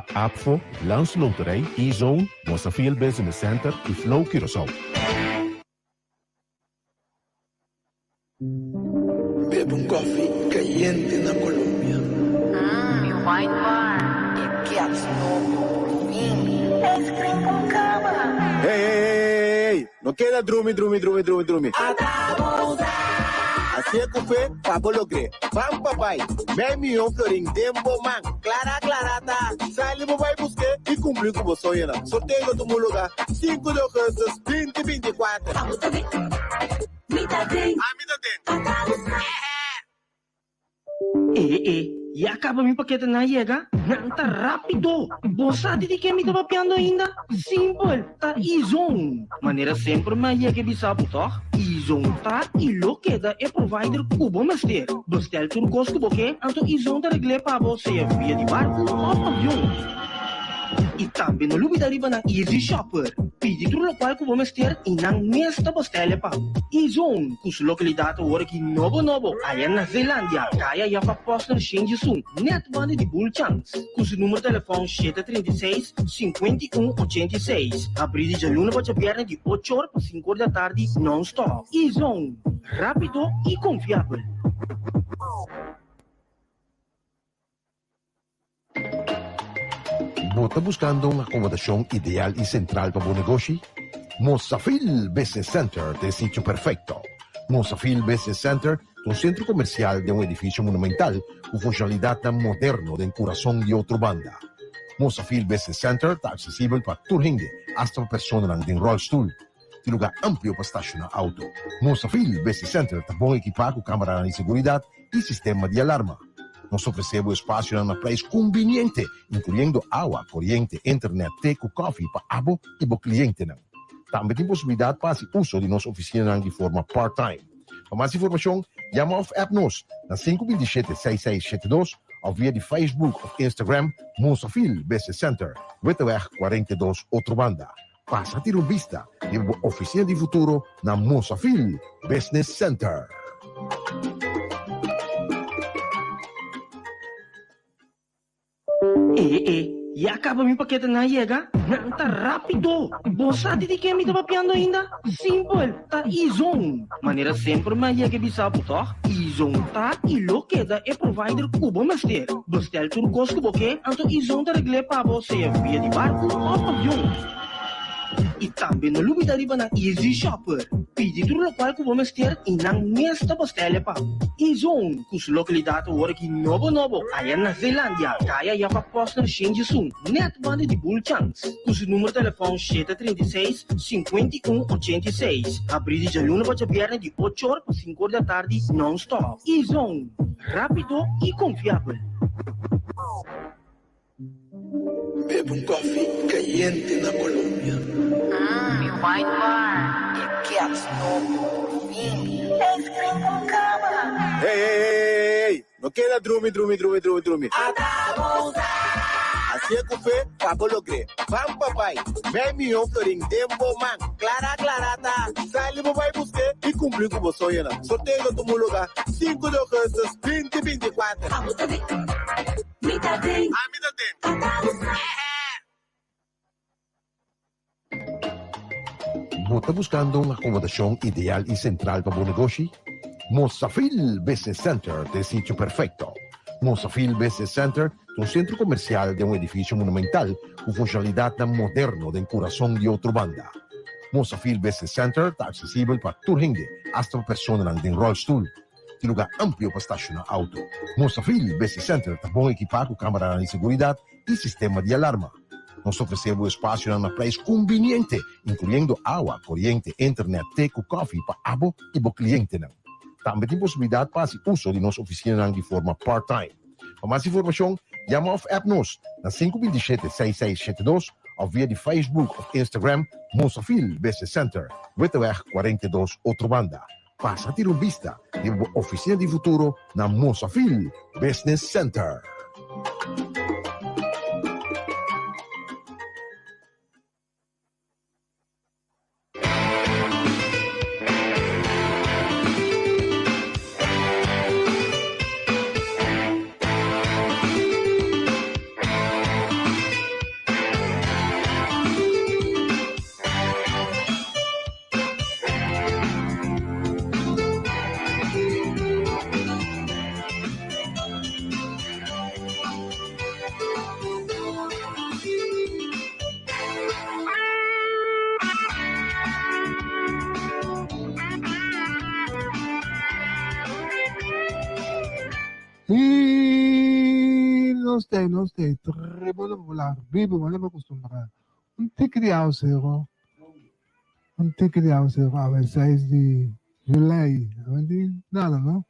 pa ABVO, Landsloterij, E-Zone, Mosafil Business Center y Flow Curaçao. Bebe un koffie kayente na Colombia. Mmm, mi wine bar. E kèts nobo, por fin. Ice cream con cama. Hey, hey, hey, hey, hey, no keda drumi, drumi, drumi, drumi, drumi. Hasié ku fe pa bo logr'é. Ban pa bai. Mei mion florin den bo man. Klara, klara ta. Sali bo bai busk'é i kumpli ku bo soñonan. Sorteo lo tuma lugá sinku di ougùstùs binti bintikuater. Mi ta den. Ami ta den. E e, ya caba mi paketenan a yega? Nan ta rapido! Bo sa di di ke mi ta papiando ainda? Simpel, ta Izon! Manera semper mi a yega e bisa bo tog? Izon ta i lo keda e provider ku bo mester. Bestel tur kos ku bo ke, anto Izon ta regl'é pa bo sea via di barku òf avion. I tambe no lubida riba nan Easy Shopper. Pidi tur lokual ku bo mester i nan mes ta bostele pa bo. Izon, ku su lokalidat awor aki nobo nobo aya na Zeelandia, kaya Jaffa Posner Shenjisun, nèt banda di Bulchans. Ku su numero telefòn 736, 51, 86. Habrí di djaluna pa djabièrnè di ocho or pa sinku or di atardi nòn-stòp. Izon, rápido i konfiabel. Bo ta buskando un akomodashon ideal i sentral pa bo negoshi? Mosafil Business Center ta e sitio perfekto. Mosafil Business Center ta un sentro komersial den un edifisio monumental ku funshonalidatnan moderno den kurason di Otrobanda. Mosafil Business Center ta aksesibel pa tur hende, asta pa personanan den ròlstul. Tin lugar amplio pa stashoná auto. Mosafil Business Center ta bon ekipá ku kameranan di seguridat i sistema di alarma. Nos ta ofresé bo espasionan na preis kumbiniente, inkluyendo awa, koriente, internet, te ku kòfi pa abo i bo klientenan. Tambe tin posibilidat pa hasi uso di nos ofisinanan di forma part-time. Pa mas informashon, yama òf app nos na 527 6672 òf via di Facebook òf Instagram Mosafil Business Center, Witteweg 42, Otrobanda. Pasa tira un bista riba bo oficina di futuro na Mosafil Business Center. E e, ya caba mi paketenan a yega? Nan ta rapido! Bo sa di di ke mi ta papiando ainda? Simpel, ta Izon! Manera semper mi a yega e bisa bo tog? Izon ta i lo keda e provider ku bo mester. Bestel tur kos ku bo ke, anto Izon ta regl'é pa bo sea via di barku òf avion. I tambe no lubida riba nan Easy Shopper. Pidi tur lokual ku bo mester i nan mes ta bestel'e pa bo. Izon, ku su lokalidat awor aki nobo nobo aya na Zeelandia, kaya Jaffa Posner Shenjisun, nèt banda di Bulchans. Ku su numero telefòn 736, 51, 86. Habrí di djaluna pa djabièrnè di ocho or pa sinku or di atardi nòn-stòp. Izon, rápido i konfiabel. Bebe un koffie kayente na Colombia. Mmm, mi wine bar. E kèts nobo, por fin. Ice cream con cama. Hey, hey, hey, hey, hey, no keda drumi, drumi, drumi, drumi, drumi. Hasié ku fe pa bo logr'é. Ban pa bai. Mei mion florin den bo man. Klara, klara ta. Sali bo bai busk'é i kumpli ku bo soñonan. Sorteo lo tuma lugá sinku di ougùstùs binti bintikuater. Mi ta den. Ami ta den. Bo ta buskando un akomodashon ideal i sentral pa bo negoshi? Mosafil Business Center ta e sitio perfekto. Mosafil Business Center ta un sentro komersial den un edifisio monumental ku funshonalidatnan moderno den kurason di Otrobanda. Mosafil Business Center ta aksesibel pa tur hende, asta pa personanan den ròlstul. Tin lugar amplio pa stashoná auto. Mosafil Business Center ta bon ekipá ku kameranan di seguridat i sistema di alarma. Nos ta ofresé bo espasionan na preis kumbiniente, inkluyendo awa, koriente, internet, te ku kòfi pa abo i bo klientenan. Tambe tin posibilidat pa hasi uso di nos ofisinanan di forma part-time. Pa mas informashon, yama òf app nos na 527 6672 òf via di Facebook òf Instagram Mosafil Business Center, Witteweg 42, Otrobanda. Pasa tira un bista riba bo oficina di futuro na Mosafil Business Center. I nos t'ei, nos t'ei, tribuna popular, bibu manera bo kustumbrá. Un tiki di awaseru, un tiki di awaseru awe seis di julai, awe di nada no,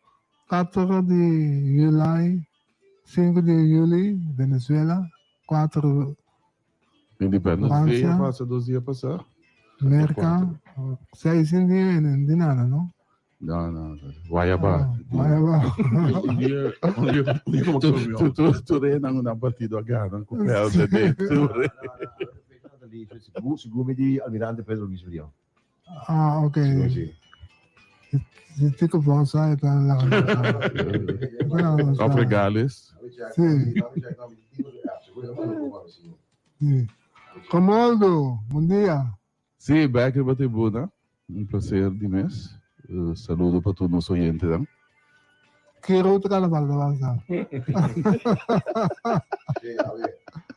katro di julai, sinku di juli, Venezuela, kuatro Independence Day Francia. a pasa dos dia pasá. Merka, seis sin di di nada no. No, no, Guayaba. Guayaba. Un dia, un dia, un dia como que Tu, tu, tu, nan un partido a gana ku PLDD. Tu, Sigur mi di Almirante Pedro Luis Brion. Ah, ok. Sigur si. Si Tico Bosa ta la. Of regales. Si. Si. Comoldo, bon dia. Si, bek riba tribuna. Un placer di mes. Saludo pa tur nos oyentenan. Ki ruta carnaval ta basa?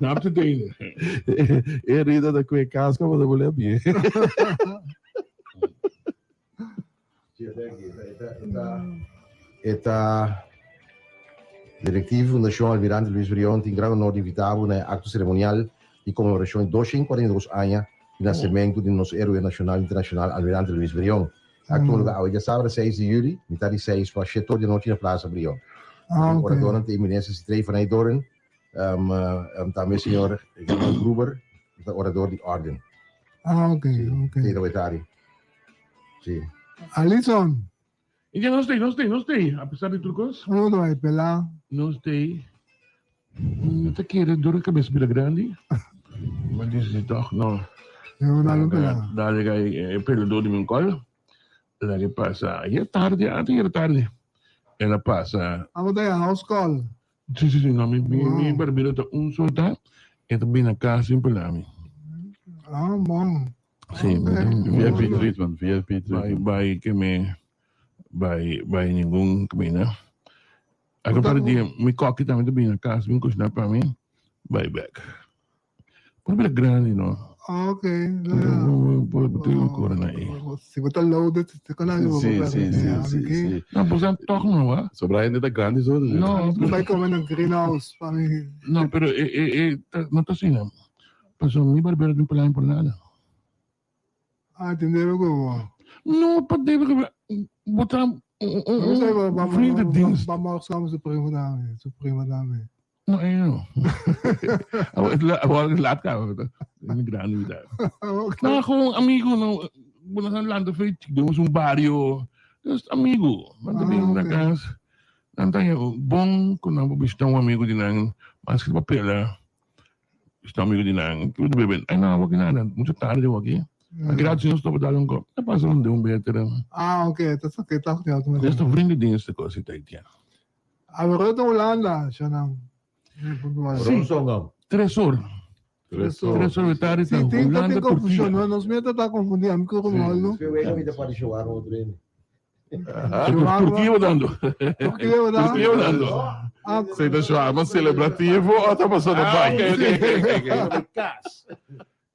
Nap te dene. E rida ta kue kaska pa ta bole bien. E ta Directiva Fundacion Almirante Luis Brion tin gran honor di invita bo na e acto ceremonial di conmemoracion di 242 aña di nacemento di nos heroe nacional internacional Almirante Luis Brion. Acto tuma lugar awe diasabra 6 di juli, mitad di 6 pa 7 or di anochi na Plaza Brion. Ah, ok. Oradornan ta Eminencia Citrey van Eydoorn, tambe señor German Gruber ta orador di orden. Ah, ok, ok. Sí, ta wetari. Sí. Alison. Y ya nos tei, nos tei, nos tei, a pesar di tur cos. Uno ta bai pelá. Nos tei. No ta kere dor cabeza bira grandi. Ma dici toch, no. Yo dale pelá. Dale gai e pelador di mi col. Laga e pasa ayer tarde, antes ayer tarde. El a pasa. Amo ta house call. Si, si, si, no, mi, mi, mi barbero ta un sol ta, e ta bini na cas sin pela mi. Ah, bon. Si, mi ta un VIP treatment, VIP Bai, treatment. bai, ke me, bai, bai ningun camina. Aka par dia, mi kokkie tambe ta bini na cas, bin cociná pa mi, bai bek. Por bira grandi no. Ah, ok. Por tin cura na e. Si bo ta loaded, te con algo. Sí, sí, sí, sí, sí. No, pues dan toch no, wa. Sobra hende ta grandi zo. No. Bo bai come na greenhouse pa mi. No, pero e e e no ta asina. Pasobra mi barbero tin plan por nada. Ah, tin debe cu bo. No, pa debe cu bo ta un vriendendienst. Ba morgen samen su primo dame, su prima dame. No, eh no. Awor laat caba. Mi grandi mi ta. No, gewoon amigo, no. Bo na lanta fe, den un barrio. Dus amigo. Nan ta bin na cas. Nan ta bon cu nan por bishita un amigo di nan. Mas que pa pela. Bishita un amigo di nan. Cu ta bebe. Ay no, awor ki nada. Mucho tarde awor aki. Aki rato si nos topa dal un cop. Ta pasa un de un beter. Ah, ok. Ta sa ke ta. Dus ta vriendendienst cos y tijd, ja. Awe ta Hulanda, Shanan. Sí, Tresor. Tresor. Tresor Wetari ta Sí, tin, Hulanda, tin confusión, Turquia. no? Nos meta ta confundí, ami ku Romualdo. Turquia bo dando. Turquia bo dando. Turquia bo dando. Ah, Sei ta shawarma celebrativo o ta pasando Ah, bai? ok, ok, ok, ok, ok.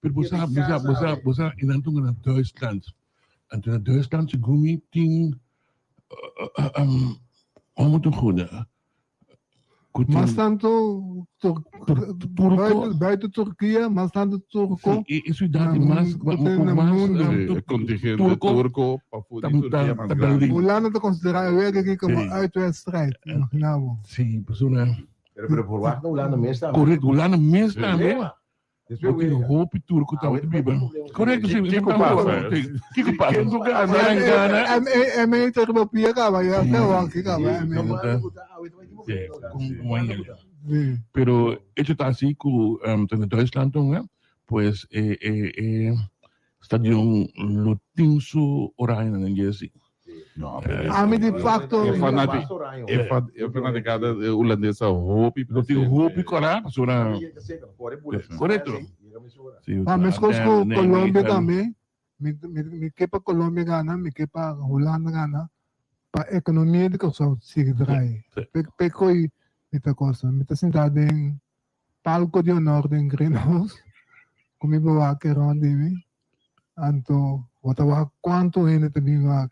Pero bo sa, bo sa, bo sa, bo sa, i nan tunga na Duitsland. Anto na Duitsland segun mi tin Homo ta goede. Ku tin Mas tanto Tur Turco. buiten, buiten Turquia, mas tanto Turco. Sí, e, e ciudad Na mas, mundo, ma- ku ma- na mas mundo. Sí, e contingente Turco turco pa fu di ta, Turquia ta, mas ta grandi. Berlin. Hulanda ta considera e wega aki como Sí. uitwedstrijd, imagina bo. Sí, persona. Pero pero por wacht na Hulanda mes tambe. Correcto, Hulanda mes tambe. Despues Bo tin wega. hopi turco Ah, tambe wega biba. tin problema. Correcto, sí. Kiko pasa? Kiko pasa? Ken ku gana? Nan gana. M M ta riba pia kaba, ya te wak kaba. Sí, M. no, Sí, Como como ahí. Sí. Pero hecho ta así ku um, ta na Duitsland toen, pues e e e stadion lo tin su oranje nan jersey. No, pero Ami di facto. E fanati e fan e fanaticada holandesa hopi Lo tin hopi kora, pasobra Correcto. Sí, Pa meskos ku nee, Colombia nee, tambe. Mi, mi, mi ke pa Colombia gana, mi ke pa Hulanda gana. Pa ekonomia di Kòrsou sigui draai. Sí. Pe, pe koi mi ta kosa. Mi ta sinta den palco di honor den Greenhouse. Ku mi wak rond di mi. Anto, bo ta wak kuantu hende ta bin wak.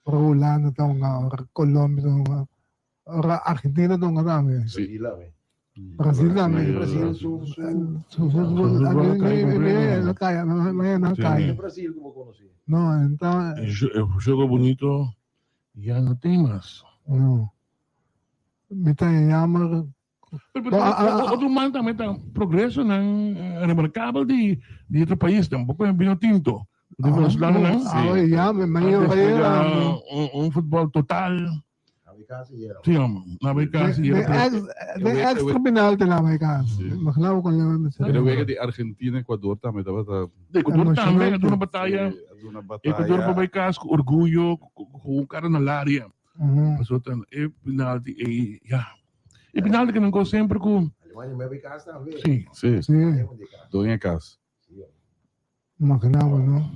Ora Hulanda ta hunga, ora Colombia ta hunga. Ora Argentina donga tambe. Sí. Brasil tambe. Brasil su su Su fútbol a cai, mañana cai. Brasil como conocí. No, entonces Jogo bonito ya no tin mas. No. Mi ta jammer. Pero otro man tambe ta progreso nan remarcabel di di otro pais tampoco e vino tinto. Di venezolano nan. Ah, ya, me imagino. Un futbol total. Sí, hombre. Na casi. De ex penalti na casi. Imaginaba con le Pero wega di Argentina Ecuador tambe tabata. De Ecuador tambe, a una batalla. Ecuador pa bay cas cu orguyo, cu cara na laria. Paso tan e penalti e ja. E penalti que nan go semper cu. Alemania me bay cas tambe. Sí. Sí. Doña cas. Imaginaba, no?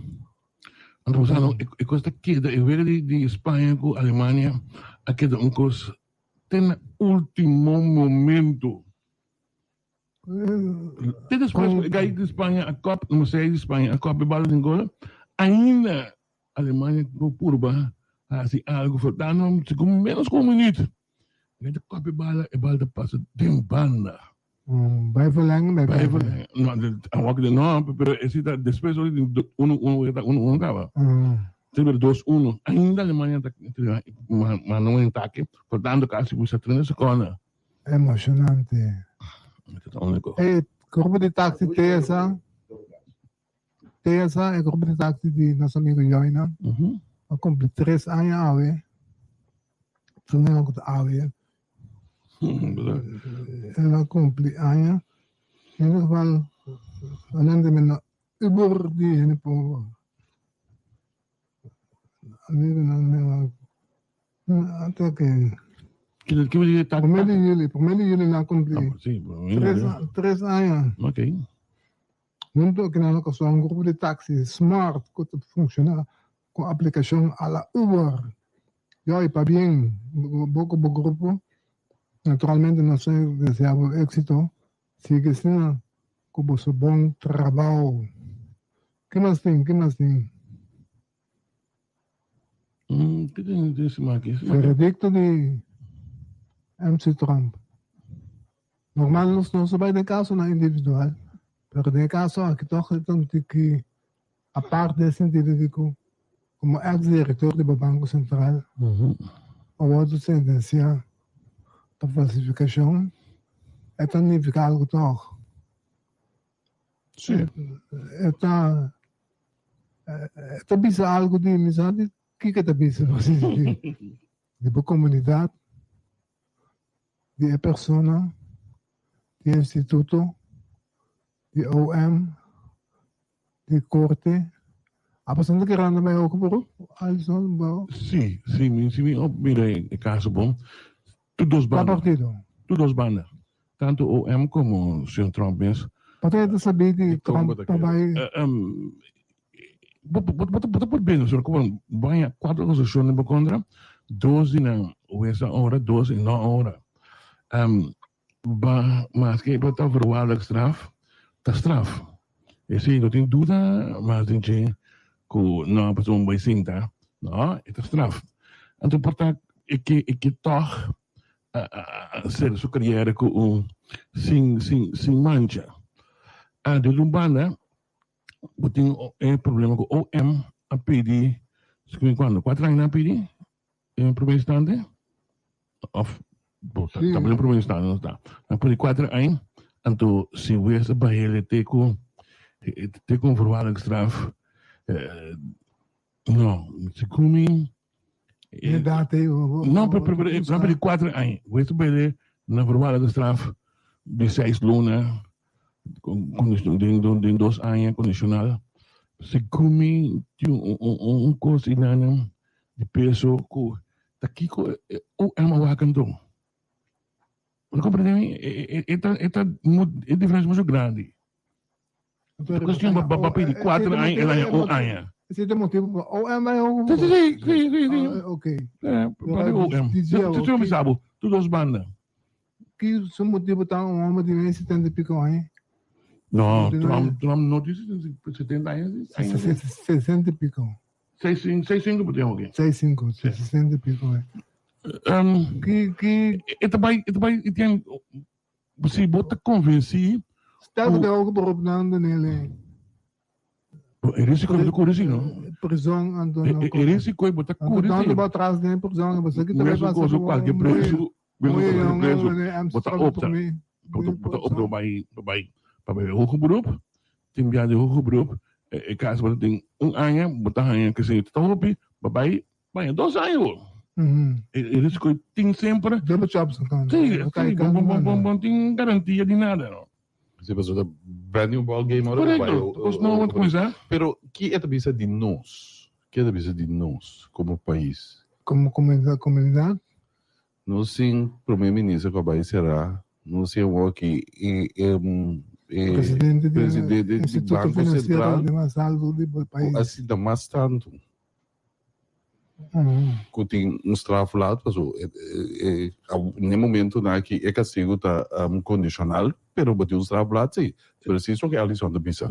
Anto bo sa no, e kos ta keda, e wega di di Spaña ku Alemania a keda un kos te na ultimo momento. Te despues ku e gai di Spaña a kòp, numero seis di Spaña a kòp e bala den gol, ainda Alemania por purba hasi algu faltando segun menos ku un minuut. E ta kòp e bala, e bala ta pasa den banda. Bai verlengen, bai Bai verlengen. No, awor que no, pero esi ta despues ora di uno uno ta uno uno caba. Te bira dos uno. Ainda Alemania ta manda un ataque, faltando casi bisa 30 seconden. Emocionante. Ta unico. E grupo di taxi TSA, TSA, e grupo di taxi di nos amigo Joyna, a cumpli tres aña awe. Toen ku awe. El a cumpli aña. In ieder geval, anan de men Uber di hende por amigo nan ata ke Prome di juli, prome di juli nan cumpli tres aña. Hunto aki nan a kosá un grupo di taxi smart ku ta funshoná ku aplikashon a la Uber. Yoy, pabien bo ku bo grupo. Naturalmente nos ta deseá bo éksito. Sigui asina ku boso bon trabou. Ke mas tin? Ke mas tin? Veredicto di MC Trump. Normal nos no sa bai den casonan individual, pero den e caso aki toch e ta un tiki apart den e sentido di cu como ex director di bo Banco Central a wordo sentencia pa falsificacion, e ta nifica algo toch. Sí. E ta e ta bisa algo di mi sa di kiko e ta bisa precies di di bo comunidad, di e persona, di e instituto, di OM, di corte. Apasan ta kerando bay hoger beroep, Alison? Bo. Sí, sí, mi si mi mira e caso bon. Tur dos Kua banda. partido? Tur dos banda. Tanto OM como señor Trump mes. Pasobra e ta sabí di Di kon Trump bo ta ta kere? bai. Bo bo bo ta por bini señor como bo haña cuatro acusacion den bo contra, dos di nan hues a ora, dos y no a ora. Ba maske bo ta voorwaardelijk straf, ta straf. Esei no tin duda mas den dje ku no pasobra bo bai sinta. No, e ta straf. Anto por ta e ke e ke tòg a sera su kariera ku un sin sin sin mancha. Di otro banda bo tin e problema ku OM a pidi, kuantu, kuater aña nan a pidi? Den prome instante of bo ta ta den prome instante no ta. Na pone kuater aña anto si wes a bahele te ku te ku un voorwaardelijk straf no segun mi no pero pero nan pidi kuater aña wes a bahele na voorwaardelijke straf di seis luna den dos aña kondishonal segun mi tin un kos einan Di peso ku ta kiko e OM a wak anto? Bo ta komprende mi? E ta e ta e diferensia mucho grandi. Ta kuestion pa pa pidi kuater aña el aña un aña. Esei ta motibu pa OM bai hoger Sí, sí, sí, sí, sí. Ok. Pa di OM. Si si mi bisa bo, tur dos banda. Ki su motibu ta un homber di mei setenta i piko aña? No, Trump Trump no tin setenta aña. Sesenta i piko. Seis seis cinco bo tin hoki. Seis cinco, sesenta i piko. Ki ki E ta bai, e ta bai, e tin, si bo ta konvensí. Stel ku den hoger beroep nan Daniel e. E risiko bo ta kuri si no. Prizon anto no. E risiko bo ta kuri si. Anto bo atras den prizon bo sa ki ta bai pasa ku kualke preso, preso bo ta opta. Bo ta opta pa bai pa bai pa bai hoger beroep. Tin bia di hoger beroep e kaso bo ta tin un aña bo ta haña kese ta hopi bo bai Baña dos aña bo. E risiko tin semper. Double chops kan. Sí, sí, bon bon bon bon tin garantia di nada no. Sí, pasobra ta brand new ball game ora bo bai. Korekto, kos nobo ta kuminsá. Pero ki e ta bisa di nos? Ki e ta bisa di nos komo pais? Komo komunidat? Nos sin prome minister ku a bai será, nos sin awor aki e Presidente di presidente di Instituto Banko Finansiero Sentral di mas alto di ku pais. a sinta mas tantu. Ku tin un strafblad paso e n'e momentonan aki e kastigu ta kondishonal pero bo tin un strafblad si presis loke Alison ta bisa.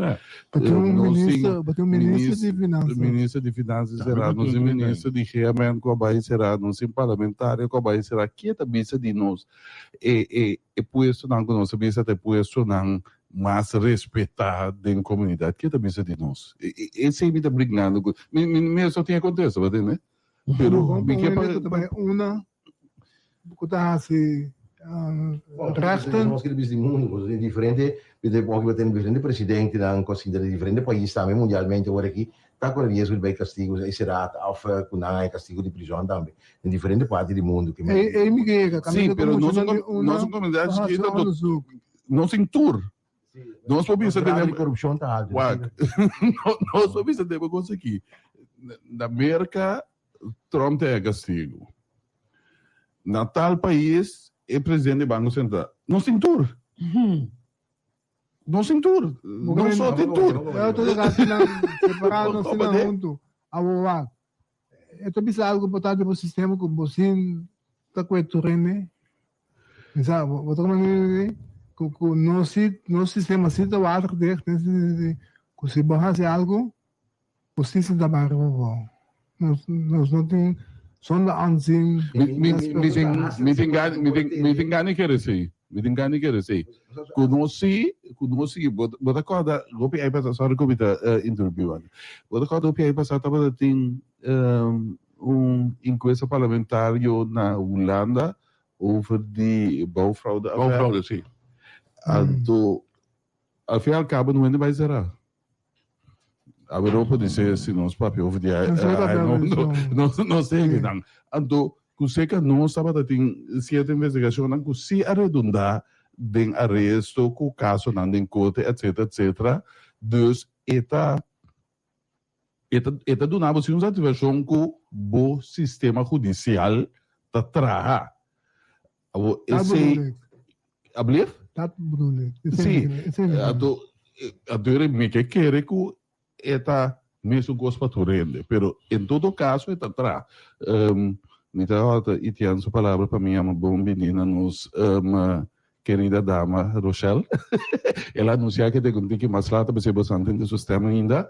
Bo tin un minister bo tin un minister di finansa. Minister di finansa sera nos tin minister di GMN ku a bai sera nos tin parlamentario ku a bai sera ke ta bisa di nos e e e puestonan ku nos ta bisa ta e puestonan mas respetá den komunidat ke ta bisa di nos? Esei mi ta brignando ku mi mi mes no tin e kontesta bo tende pero mi ke pa ta bai una ku ta hasi rechten. Nos ke bisa di mundu pasobra tin diferente mi ta oki bo tin diferente presidentenan ku a sinta den diferente pais tambe mundialmente ora aki ta ku riesgo di bai kastigu ei sera òf ku nan haña kastigu di prizòn tambe den diferente parti di mundu. Ei mi ke yega Sí, pero nos un komunidat chikitu Nos tin tur. Nos por bisa tene. Di korupshon ta alto. Wak. Nos por bisa tene kos aki. Na Merka, Trump ta e kastigu. Na tal pais, e presidente di Banko Sentral. Nos tin tur. Nos tin tur. Nos so tin tur. Separá nos tin nan huntu. Awor wak. E ta bisa algu importante pa sistema ku bo sin ta kue tur hende. Mi sa, bo ta komprende ku ku nos si nos sistema si ta waterdicht den sentido di ku si bo hasi algu hustisia ta bai riba bo. Nos nos no tin zonder aanzien. Mi mi mi tin mi tin gana mi tin mi tin gana di kere esei. Mi tin gana di kere esei. Ku nos si ku nos si bo bo ta kòrda hopi aña pasá sorry ku mi ta interrumpí bo Bo ta kòrda hopi aña pasá tabata tin un inkuesta parlamentario na Hulanda over di bouwfraude affaire. Bouwfraude, si. Anto, al fin y al cabo no hende bai sera. A Europa dice si nos papia over di ai, no, no, no sé nan. Anto, cu seca nos tabata tin cierto investigacionnan cu si a redunda den aresto, cu casonan den corte, etcetera, etcetera. Dus e ta E ta e ta duna bo si un satisfaccion cu bo sistema hudicial ta traha. Awor Dat esey bedoel ik. Ablief? Dat bedoel ik. Esey Si, mi esey mi anto anto mi ke kere cu e ta mesun cos pa tur hende, pero en todo caso e ta traha. Mi ta hòrta Itian su palabra pa mi yama bon bini na nos Kerida dama Rochelle, el a anuncia ke den un tiki mas later p'esei bo san tende su stem ainda.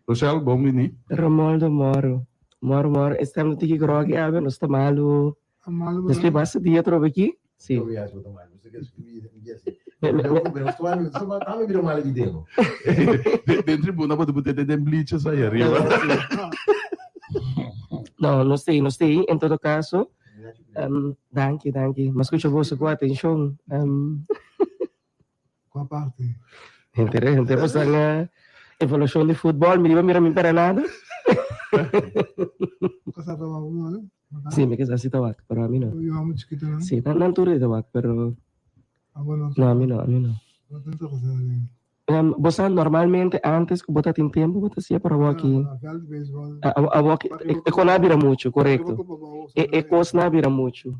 Rochelle, bon bini. Romoldo Moro, Moro Moro, e stem ta tiki groggy awe, nos ta malu. Despues basta dia atrobe aki, si. Den tribuna bo ta put'e den bleachers ahí ariba. No, nos t'ei, nos t'ei, en todo caso. Danki, danki. M'a skucha boso ku atenshon. Kua parti? Henter, henter boso nan evaluashon di futbòl, mi riba mira mi pera nada. Bo kasá ta wak bo, eh? Si, mi kasá si ta wak, pero ami no. Bo yu amo chikito nan? Si, nan tur ta wak, pero. Abo no? No, ami no, ami no. No ta interesá den. Bo sa normalmente antes ku bo ta tin tempu bo ta siña pero awor aki awor aki e kos a bira muchu korekto e kos a bira muchu.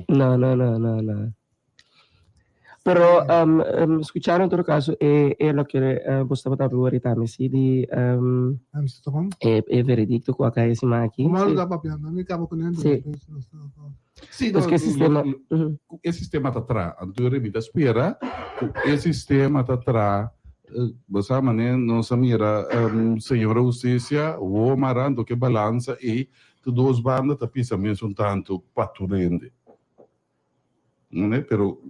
No no no no no pero skuchando en todo kaso e e loke bo tabata papia ahorita mi si di e e veredikto ku a kai e siman aki. Si. Si, Pues no, ke sistema ku e sistema ta traha. Anto mi ta spera ku e sistema ta traha. Bo sa manera nos a mira Señora Husticia wou mara anto ke balansa ei tur dos banda ta pisa mesun tantu pa tur hende. Mane pero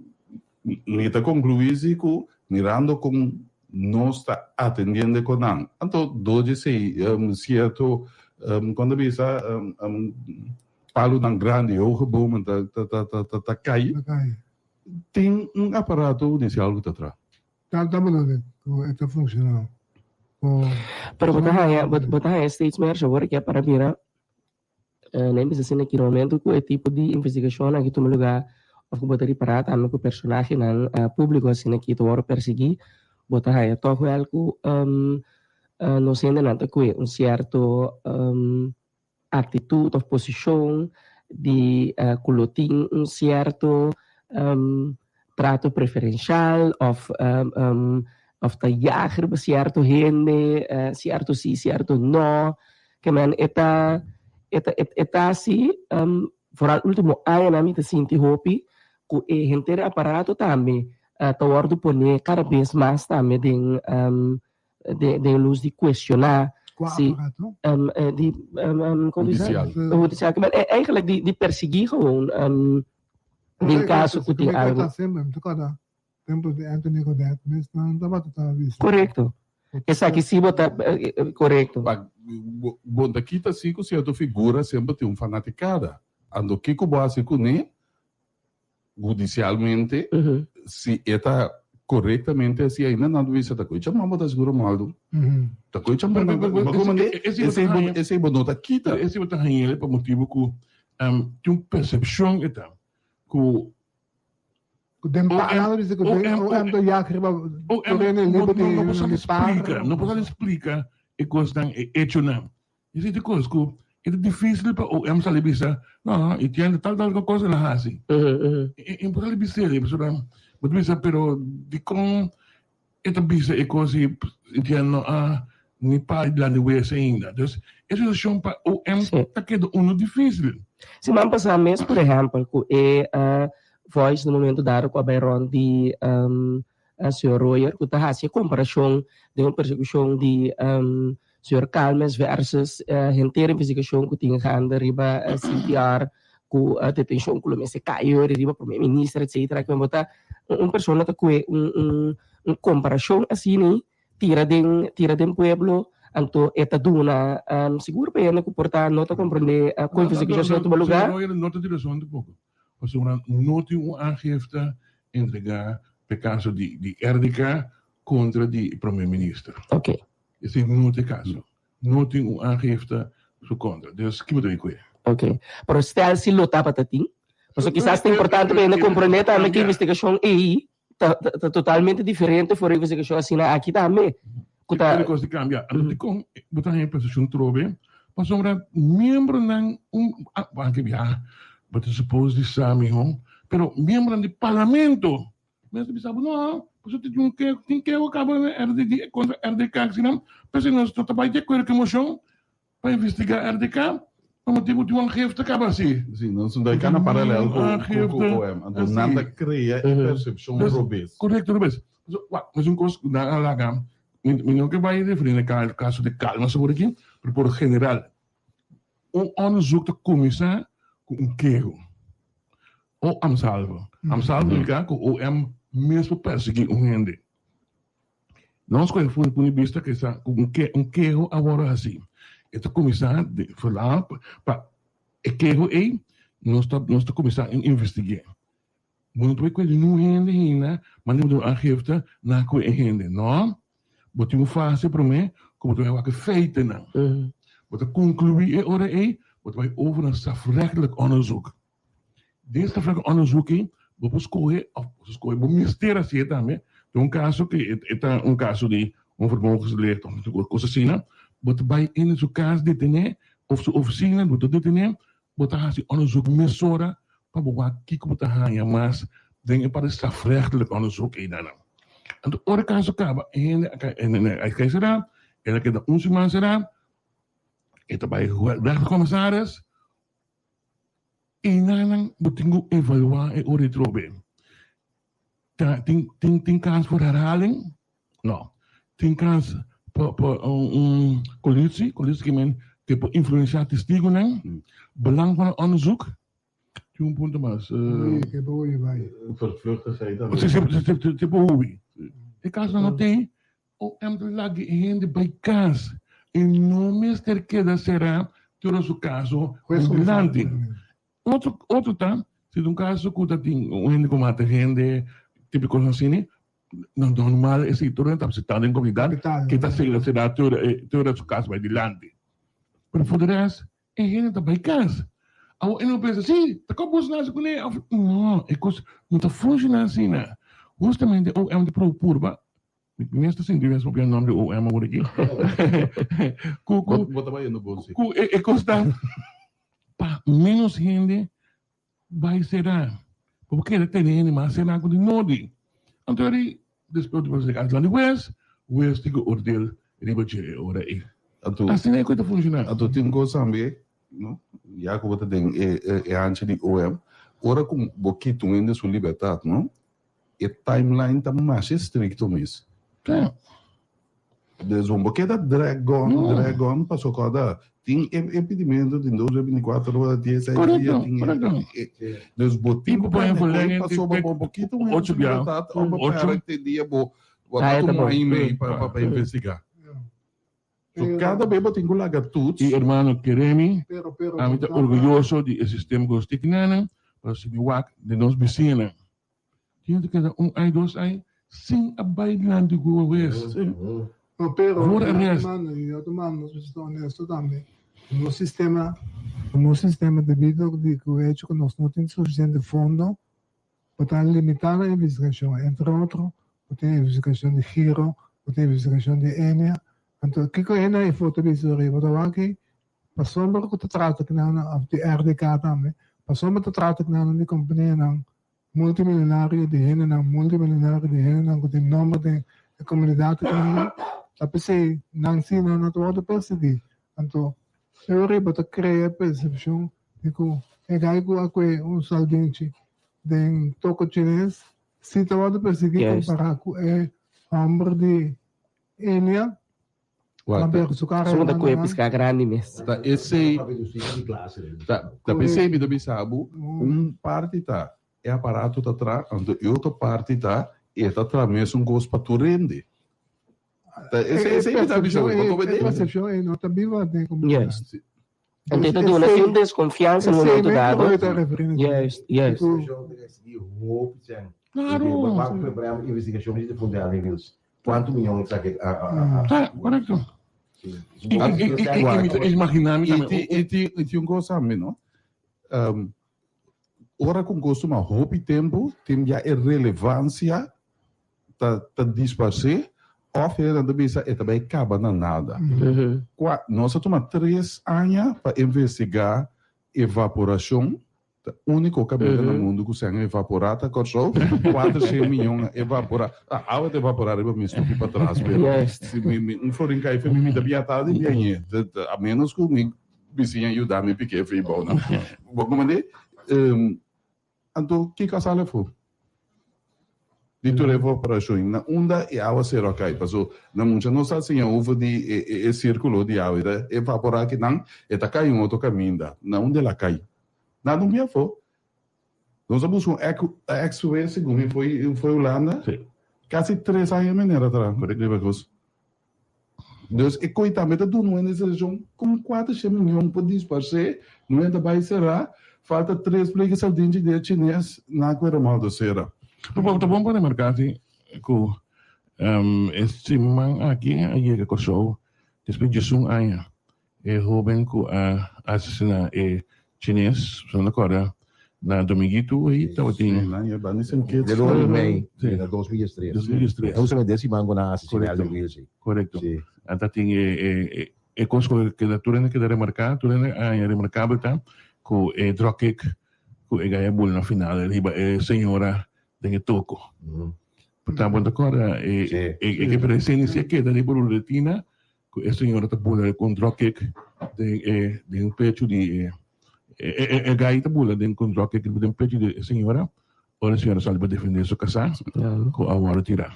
mi ta conclui si cu mirando con nos ta atendiendo con nan anto door di esey cierto con ta bisa palonan grandi hoge bomen ta ta ta cay tin un aparato hudicial cu ta traha. Ta ta bedoel cu e ta funciona. Pero bo ta haya bo ta haya steeds meer awor ke para mira Nan bisa asina ki na momento ku e tipo di investigashon aki tuma lugá òf ku bo ta ripará tambe ku personahenan públiko asina ki ta wòrdu persiguí, bo ta haña tòg wèl ku nos hendenan ta kue un sierto aktitut òf posishon di ku lo tin un sierto trato preferenshal òf òf ta yag riba sierto hende, sierto sí, sierto nò. Ke men e ta e ta e ta hasi vooral ultimo añanan mi ta sinti hopi ku e henter e aparato tambe ta wòrdu pone kada bes mas tambe den den lus di kuestioná Kua si aparato? di komo bisa Hudisial. hudisial ke men eigenlijk di di persiguí gewoon den kaso ku tin algu. Tempo di Anthony Godett mes nan tabata ta bisa. Korekto. Esaki si bo ta korekto. Pa bo ta kita si ku sierto figura semper tin un fanatikada. Anto kiko bo hasi kuné hudisialmente si e ta korektamente hasi ainda nan ta bisa ta koe chaman bo ta siguro maldu. Ta koe chaman bo ta esei esei bo no ta kita. Esei bo ta hañ'el pa motibu ku tin un persepshon e ta ku Ku den pa bisa ku den OM ta yag riba tereno liber di No por sali splika, no por sali splika e kosnan, e echonan. Esei ta kos ku e ta difísil pa OM sali bisa, no, e tiende tal tal kos el a hasi. E no por sali bis'el, pasobra bo ta bisa pero dikon e ta bisa e kos i e no a ni pa dilanti wes ainda. Dus e situashon pa OM ta keda unu difísil. Siman pasá mes por ehèmpel ku e voice na momento dado ku a bai rònt di señor Royer ku ta hasi e komparashon den un persekushon di señor Calmes versus henter investigashon ku tin gaande riba CTR ku detenshon ku lo mester kai ori riba prome minister etcetera ku bo ta un persona ta kue un un un komparashon asina tira den tira den pueblo anto e ta duna sigur pa hende ku por ta no ta komprende ku investigashon a tuma luga. No ta di rason tampoco pasobra no tin un aangifte entrega pa e kaso di di RDK kontra di prome minister. Ok. Esei no ta e kaso. No tin un aangifte su kontra. Dus ki bo ta bin ku e? Ok. Pero stel si lo tabata tin, pasobra kisas ta importante pa hende komprende tambe ku investigashon ei ta ta totalmente diferente for e investigashon asina aki tambe. Ku ta. Tur e kos di kambia. Anto dikon bo ta haña perseshon trobe? Pasobra miembronan un anke bia bo ta suppose di sa miho, pero miembronan di parlamento Mes ta bisa bo, no, pasobra tin un ke, tin ke ku kaba na RDD kontra RDK asina, p'esei nos no ta bai di akuerdo ku e moshon pa investigá RDK, pa motibu tin un aangifte kaba asi. Si, nos no ta kana paralel ku ku OM, anto nan ta krea e persepshon robes. Korekto, robes. Pasobra, wak, mes un kos ku nan a laga, mi no ke bai referí na e kaso di Calma sobre aki, pero por general, un onderzoek ta kuminsá ku un keho. O amsalve. Amsalve nifiká ku OM mes por persiguí un hende. Nos kohe for di punto di bista ku sa ku un ke un keho a wòrdu hasí. E ta kuminsá di verlaag pa e keho ei nos ta nos ta kuminsá investig'é. Bo no ta bai kuenta niun hende hina manda bo duna aangifte na ku e hende. No. Bo tin un fase promé ku bo ta bai wak e feitennan. Bo ta konkluí e ora ei bo ta bai over na strafrechtelijk onderzoek. Den strafrechtelijk onderzoek ei bo por skohe of bo por skohe bo mester hasié tambe den un kaso ku e ta un kaso di un vermogensdelict of un kos asina bo ta bai in su kas detené of su ofisina bo ta detené bo ta hasi onderzoek mesora pa bo wak kiko bo ta haña mas den e parti strafrechtelijk onderzoek ei nan. Anto ora e kaso kaba e hende a kai a kai será el a keda un siman será e ta bai rechter-commissaris. Enanan bo tin ku evaluá e ora di trobe. Ta tin tin tin kans for herhaling? No. Tin kans pa pa un kolusie, kolusie ke men ke por influensiá testigunan, belang van het onderzoek. Tin un punto mas. Ke por hui bai. Vervluchtigheid tambe. Si, si, si por hui. E kasnan no tin, OM ta laga e hende bai kas i no mester keda será tur su kaso dilanti. Otro otro ta, si ta un kaso ku ta tin un hende ku mata hende, tipo kos asina, no normal esei tur hende ta aceptá den komunidat ke ta sera será tur tur su kas bai dilanti. Pero for de rest e hende ta bai kas. Awor e no pensa, si, ta kòp bos nase kuné òf no, e kos no ta funshoná asina. Hustamente OM ta proba purba Mi mes ta sinti mes papia nomber di OM awor aki. Ku ku Bo ta bayendo bon si. Ku e e kos ta pa menos hende bai sera. Pa bo keda tene hende mas sera ku di nodi. Anto eri despues di pasa di hues, hues tin ku oordeel riba dje e ora ei. Anto Asina e ku ta funciona. Anto tin kos tambe no ya ku bo ta den e e hanchi di OM ora ku bo kita un hende su libertat no E timeline ta masha estricto mes. Dus bo no keda drag on, drag on, paso corda tin e pedimento tin dos dia binticuatro ora, dies seis dia, tin e, dus bo tin cu pone koe pasobra bo bo kita un hende su libertad of bo pera te dia bo ta tuma un aña y mei pa investiga. So cada bes bo tin cu laga toets. Y hermano Keremi, ami ta orguyoso di e sistema cu nos tin kinan, pero si mi wak den nos bisiñanan, Tin ta keda un ai dos ai sin a bai dilanti ku hues. No, pero Voor arrest. mano, y otro mano, nos mester ta honesto tambe. Nos sistema, nos sistema debido di ku hecho ku nos no tin suficiente fondo pa ta limitá na investigacion. Entre otro, bo tin investigacion di Giro, bo tin investigacion di Enia. Anto kiko Enia e foto bisa riba? Bo ta wak aki pasobra ku ta trata kinan of di RDK tambe, pasobra ta trata kinan di kompanianan Multimilionario di hendenan multimilionario di hendenan ku tin nomber den e komunidat aki ta p'esei nan si nan no ta wòrdu persiguí. Anto e ora ei bo ta krea e persepshon di ku e gai ku a kue un saldinchi den toko chines si ta wòrdu persiguí kompará ku e hòmber di Enia. Suma ta koe piská grandi mes. Ta esei ta ta p'esei mi ta bisa bo un parti ta e aparato ta tra anto e otro parti ta e ta tra mesun kos pa tur hende. Ta esei esei mi ta bisa bo bo E persepshon ei no ta biba den komunidat. Juist. Anto e ta duna si un deskonfiansa na momento dado. Juist, juist. Cuanto miyon esaki a a Ta, correcto. I i i mi ta imagina mi tambe. I tin i tin un cos tambe no, ora cu un cos tuma hopi tempo tin ya e relevancia ta ta disparce of hende ta bisa e ta bay caba na nada. Cua nos a tuma tres aña pa investiga evaporacion Ta úniko kaminda na mundu ku sèn evaporá ta Kòrsou. Kuater shen miyon a evaporá. Awa ta evaporá riba mi stupi patras, pero si mi mi un florin kai fe mi mi ta bia tardi bia ñe. A ménos ku mi bisiña yuda mi pik'é fe bou nan. Bo komand'é? Anto kiko a sali afó? Di tur evaporashon na unda e awaseru a kai? Paso na mucha nos a siña over di e sirkulo di awa e ta evaporá kinan e ta kai un otro kaminda. Na unda el a kai? Nada un bia afó. Nos a buska un ex-wes segun mi foi foi Hulanda. Kasi tres aña meneer a traha riba e kos. Dus e koi tambe ta duna un hende sensacion con cuater shen miyon por disparce, no hende ta bay cera, falta tres pleke sardinchi di e chines na cu e Romaldo cera. Pero ta bon pa remarca si cu e siman aki a yega Corsou despues di diesun aña E hoben ku a asesiná e chines, si no ta kòrda, na Dominguito ei tabatin. De dos di mei na 2003. 2003. Justamente e siman ku nan a asesiná Alvin Wilsey. Korekto. Nan ta tin e e kos ku keda tur hende keda remarká, tur hende a haña remarkabel ta ku e dropkick ku e gaya bula na final riba e señora den e toko. Por tanto bo ta kòrda e e ke presensia keda riba ruletina Cu e señora ta bula cu un dropkick den e den pecho di e e e guy ta bula den cu un dropkick den pecho di e señora ora e señora sali pa defende su casa cu a wordo tira.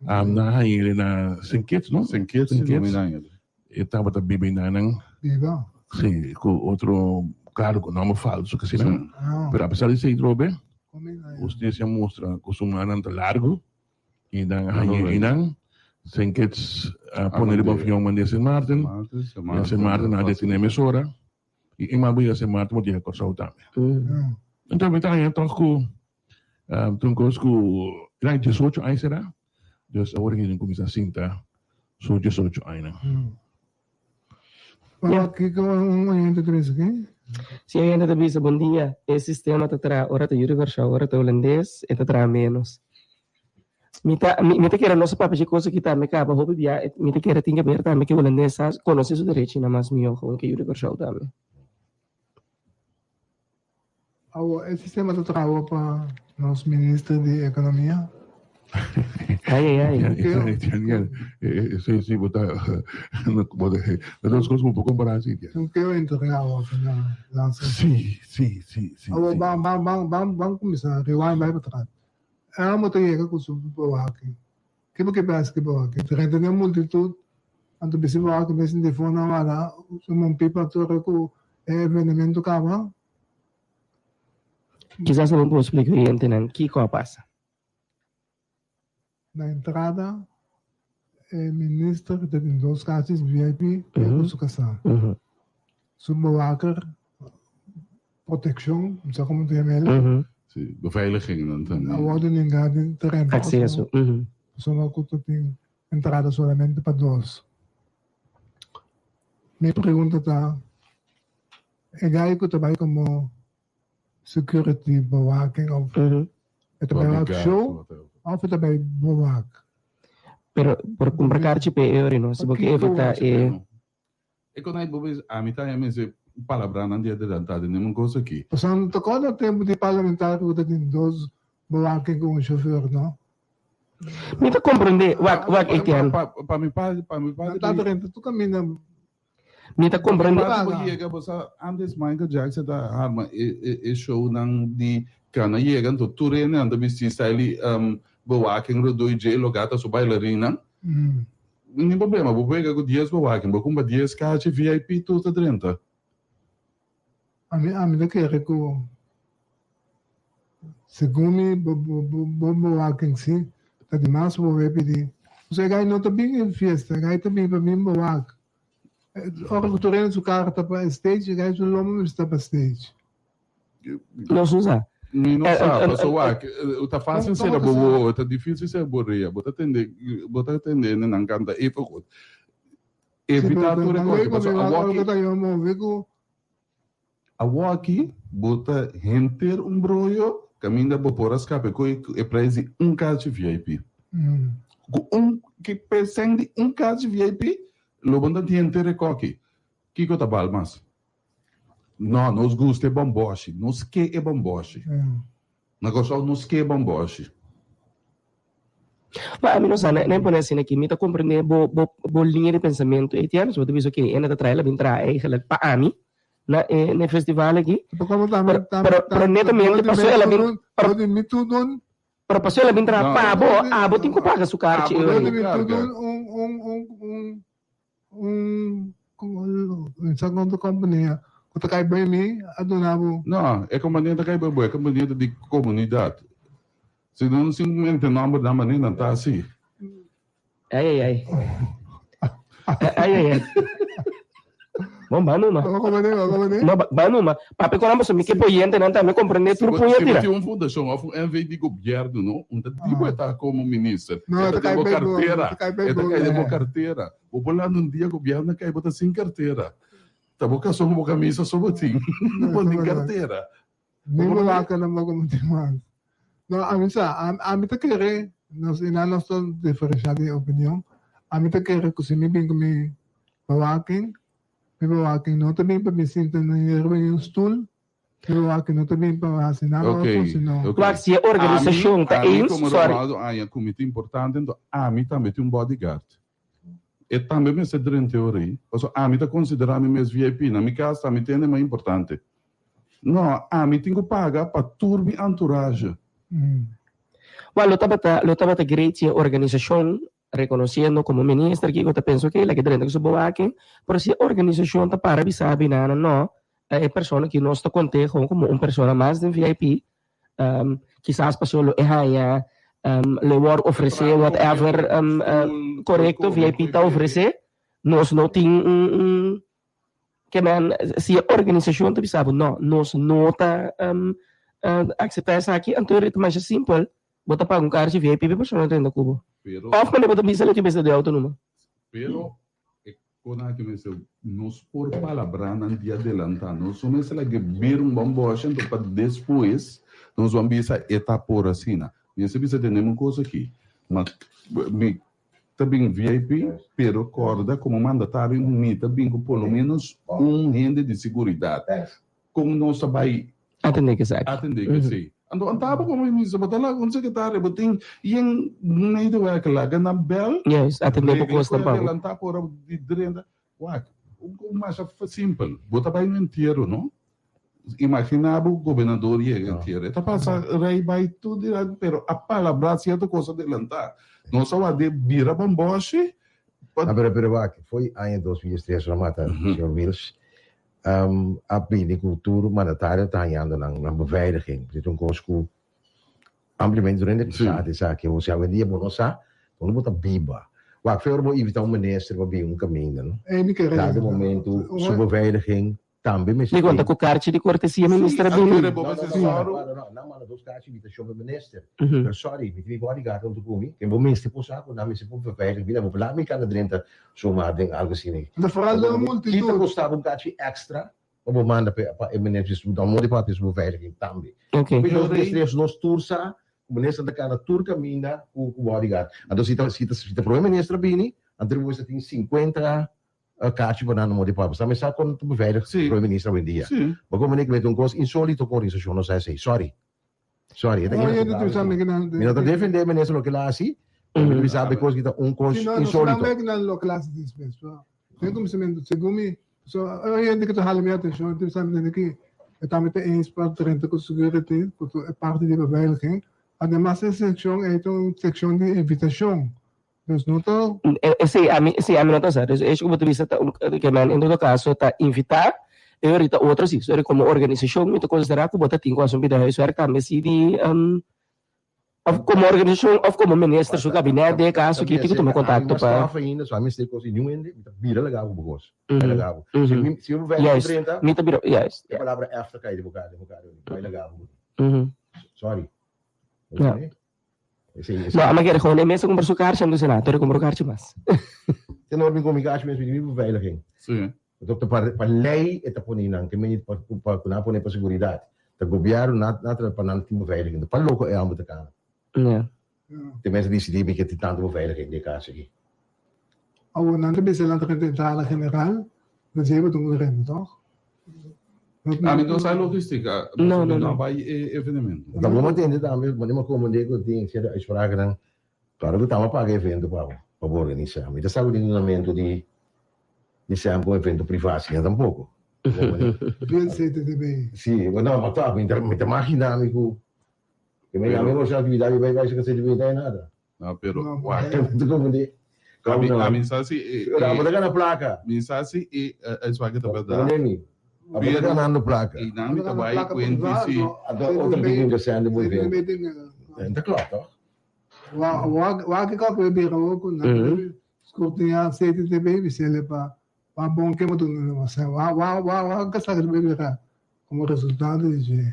Nan a hañ'e na Sint Kitts, no? Sint Kitts, Sint si, Kitts. nan hañ'e. E tabata biba einan. Biba. Si, ku otro karo ku nòmber falso ku asina. Ah. Pero apesar di esei trobe, Come na. hustisia mustra ku su mannan ta largu i nan a hañ'e einan. Sint Kitts a pone riba avion mand'e Sint Maarten. I a Sint Maarten nan a detené mesora. I e man bo yega Sint Maarten bo yega Kòrsou tambe. Enton mi ta haña tòg ku Ta un kos ku era diesocho aña será, dus awor aki nan kuminsá sinta su diesocho añanan. Pero kiko un oyente ta bisa aki? Si oyente ta bisa bon dia, e sistema ta traha ora ta yu di Kòrsou, ora ta hulandes e ta traha ménos. Mi ta mi ta kere nos a papia dje kos aki tambe kaba hopi bia mi ta kere tin ke ber tambe ke hulandes sa konosé su derechinan mas mihó ku yu di Kòrsou tambe. Awor e sistema ta traha pa nos minister di economia. Ai ai ai. Daniel, esei si bo ta bo ta dos cos bo por compara asi. Un keo entrega awor pa na lansa. Si, si, si, si. Awor ban ban ban ban ban cuminsa rewind bai pa tras. Elmo ta yega cu su bawaki. Ke bo ke pensa ke bawaki? Drenta den multitud anto bisi bawaki mes di for nan wada su mon pipa tur cu e evenemento caba. Kisas bo por splika oyentenan kiko a pasa. Na entrada e minister ta tin dos kasis VIP e ku su kasá. Su bewaker protekshon, no sa komo ta yama el. Si, beveiliging nan ta. A wòrdu nengá di tereno. Akseso. Pasobra ku ta tin entrada solamente pa dos. Mi pregunta ta. E gai ku ta bai komo security bewaking of e ta bai wak show of e ta bai bewak. Pero por kumpra karchi p'e e ora no, si bo ke evita e. E kon ai bo bisa ami ta haña mester palabranan di adelantá den un kos aki. Pasobra no ta kòrda tempu di parlamentario ku ta tin dos bewaking ku un shofèr no. Mi ta komprendé, wak wak Etienne. Pa mi parti pa mi parti. Nan ta drenta tur kaminda. Mi ta comprende. Papi bo yega bo sa antes Michael Jackson ta harma e shownan di cana yega anto tur hende nan ta bisti style bewaking rodoi dje loga ta su bailarinnan ni problema bo por yega cu dies bewaking bo cumpra dies kachi VIP tur ta drenta. Ami ami ta kere cu segun mi bo bo bewaking si ta dimas bo bay pidi pasobra e guy no ta bin e fiesta e guy ta bin pa bin bewak ora cu tur hende su cara ta pa e stage e guy su lomba mester ta pa stage. Nos no sa. Mi no sa, pasobra wak, ta fácil sera bo wowo, ta difícil sera bo rea. Bo ta tende, bo ta tende hendenan canta even goed. Evita tur e kos, pasobra awor Awor aki bo ta henter un broyo kaminda bo por a skape ku e prijs di un kachi VIP. Ku un ki pesen di un kachi VIP lo bo ta tin henter e koki. Kiko ta bal mas? No, nos gusta e bòmbòshi. Nos ke e bòmbòshi. Na Kòrsou nos ke bòmbòshi. Ma ami no sa, na pone asina aki, mi ta comprende bo bo bo liña di pensamentu Etienne, so bo ta bisa oke, ene ta traha, el a bin traha eigenlijk pa ami na e na e festival aki, pero pero pero netamente paso el a bin pero pero paso el a bin traha pa bo, abo tin ku paga su karchi e ora ei. Un un compania cu ta cay bay mi a duna bo. No, e compania ta cay bay bo, e compania ta di comunidad. Si no simplemente nomber nan manera nan ta asi. Ay ay ay. Ay ay ay. Bon, ba numa. No, ba numa. Papia con nan pasobra mi ke pa oyentenan tambe comprende tur puña Si bo tira. tin un fundacion of un NV di gobierno no, un ta di bo e ta como minister. No, E ta ta den cay bo bay bo, cartera. ta cay bay E ta bo. cay den bo cartera. Bo por landa un dia gobierno cay bo ta sin cartera. Ta bo cason cu bo camisa so bo tin. No, Bo ta tin verdad. cartera. Ni bo wak nan bo como tin mas. No, ami sa, ami ta kere, nos i nan nos ta diferencia di opinion. Ami ta kere cu si mi bin cu mi bewaking, Mi bewaking no ta bin pa mi sinta na riba di un stul, mi bewaking no ta bin pa hasi nada Ok, otro sino. ok. Wak, si e organisashon Ami, ta ami eens, komo sorry. Romualdo aña ku mi ta importante, enton ami tambe tin un bodyguard. E tambe mester drenta e ora ei, pasobra ami ta konsiderá mi mes VIP, na mi kas ami ta hende mas importante. No, ami tin ku paga pa tur mi entourage. Well, lo tabata, lo tabata great si e organisacion reconociendo como minister kico ta pensa ok, laga drenta cu su bewaking, pero si e organisacion ta para bisa binana no, e persona ki nos ta conte gewoon como un persona mas den VIP, kisas pasobra lo e haña, lo e wòrdu ofresé whatever, korekto VIP ta ofresé, nos no tin un, ke men si e organisashon ta bisa bo no, nos no ta akseptá esaki, anto e ta masha simpel, bo ta paga un karchi VIP pa e persona drenta ku bo. Òf manera bo ta bisa lo ke mester di outo numa. Pero e kona aki mester nos por palabranan di adelantá. Nos no mester laga e bira un bòmbòshi anto pa despues nos ban bisa e ta por asina. Mester bisa tende un kos aki, ma mi ta bin VIP pero kòrda komo mandatario mi ta bin ku por lo menos un hende di siguridat. Kon nos ta bai Atendé ku esaki. Atendé ku esei. Anto antaba komo minister bo ta laga un sekretario bo tin yen medewerker laga nan bel. Juist, atendé bo kosnan pa bo. Adelantá pa ora di drenta. Wak, un kos masha simpel. Bo ta bai un entiero no? Imaginá bo gobernador yega entiero. E ta pasa rei bai tur dilanti pero a palabrá sierto kos adelantá. Nos a wak di bira bòmbòshi pa. Pero pero wak, foi aña 2003 ora mata señor Wiels. A bini ku tur mandatario ta hañando nan nan beveiliging. Dit un kos ku ampliamente tur hende sa di esaki. Osea awendia bo no sa unda bo ta biba. Wak fe ora bo invita un minister pa bin un kaminda no. Dado momento su beveiliging tambe mester Mi konta ku karchi di kortesia minister a bini. No, no, no, no, nan manda dos karchi invitashon pa e minister. Pero sorry, mi tin mi bodyguard huntu ku mi. Ken bo mester por sa ku nan mester por beveilig bida bo. Laat mi kanda drenta Suma den algo asina. Ta foral den un multitud. Kita kostaba un kachi extra pa bo manda pa e minister su dan modi papia su beveiliging tambe. Ok. Nos minister nos tur sa ku minister ta kana tur kaminda ku bodyguard. Anto si ta si ta si ta prome minister a bini anto bo mester tin 50 kachi pa nan na modi papia. Sa mi sa kon ta beveilig prome minister awendia. Bo komo ku mete un kos insolito ku organisashon no sa esei. Sorry. Sorry, e ta inaceptabel. Mi no ta defende minister loke el a hasi, pero mi ta bisa because ki ta un kos insolito. Si, no, no loke el a hasi despues. Den kuminsamentu, segun mi, so e hende ku ta hala mi atenshon, ta bisa mi ki e tambe ta eens pa drenta ku security, ku ta e parti di beveiliging. Ademas e sekshon ei ta un sekshon di invitashon. Dus no ta. Sí, ami, sí, ami no ta sa. Dus esho ku bo ta bisa ta un, ke men en todo kaso ta invitá e orita otro sí. So komo organisashon mi ta konsiderá ku bo ta tin ku hasi un bida huiswerk tambe si di òf komo organisashon òf komo minister su gabinet den e kaso aki tin ku tuma kontakto pa. Ami mas straf ainda, so ami mester kos di niun hende, mi ta bira laga bo kos. Bai laga bo. Si mi si mi beveiliging Juist, drenta, mi ta bira, juist, e palabra F ta kai di bo kara, di bo kara, bai laga bo. Sorry. Ja. No, ama kere gewoon e mester kumpra su karchi, anto sena, tur e kumpra un karchi mas. Te no bin komi karchi mes, mi beveiliging. Sí. Dokter, pa, pa lei e ta pone nan, ke meni pa, pa, ku nan pone pa seguridat. Ta gobièrnu na, na tra pa nan tin beveiliging. Pa loko e amber ta kana. Ja. Te mester disidí mi ke tin tantu beveiliging den e kas aki. Awor nan ta bisa nan ta renta entrada general, na dje bo ta un renta, toch? Ami no sa logistica, No, no, no no. bai e evenemento. Ta bon mantende tambe, mane mi komprende ku tin sierto uitspraaknan, klaro ku tamba paga evento pa bo, pa bo organisa. Mi ta sa ku tin dunamentu di di sèn pa un evento privá asina tampoko. Via CTTB. Si, no, ma tòg mi ta mi ta magina mi ku, ke mi ami gosa aktividat di bai bai si CTTB no ta haña nada. No, pero No, wak. Ta komprende? Ami, ami sa si e, Pero abo e, ta gana plaka. mi sa si e, e esaki ta berdad. Komprende mi? Abo ta Pero ganando plaka. e nan mi Abo ta ta gana bai plaka kuenti privado. si. Anto otro CTTB, tin ku sende bo CTTB evento. tin Ta klopt toch? Wa wa wa ke kòk bira wou ku nan scrutinia CTTB bisele pa pa bon ke bo duna nan wase wa wa wa wa ke sa ke bira komo resultado di dje.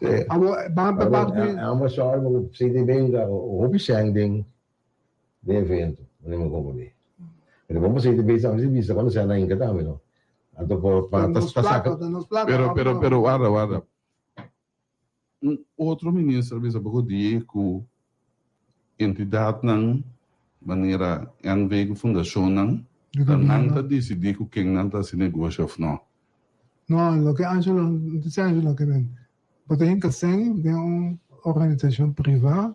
Sí. Abo ban pa parti. Amo sorry ma CTTB ta hopi sèn den den evento mi no comprende. Pero bon pa CTTB sa si bisa cuando sèn na inca tambe no. Anto por pa Ta nos ta plaka saca. ta nos plaka Pero pero pero warda warda. Un otro minister a bisa poko dia ku entidatnan manera NV ku fundashonnan ta nan ta disidí ku ken nan ta hasi negoshi òf no. No, loke Angelo, dice Angelo ke men, bo ta hinka sèn den un organisashon privá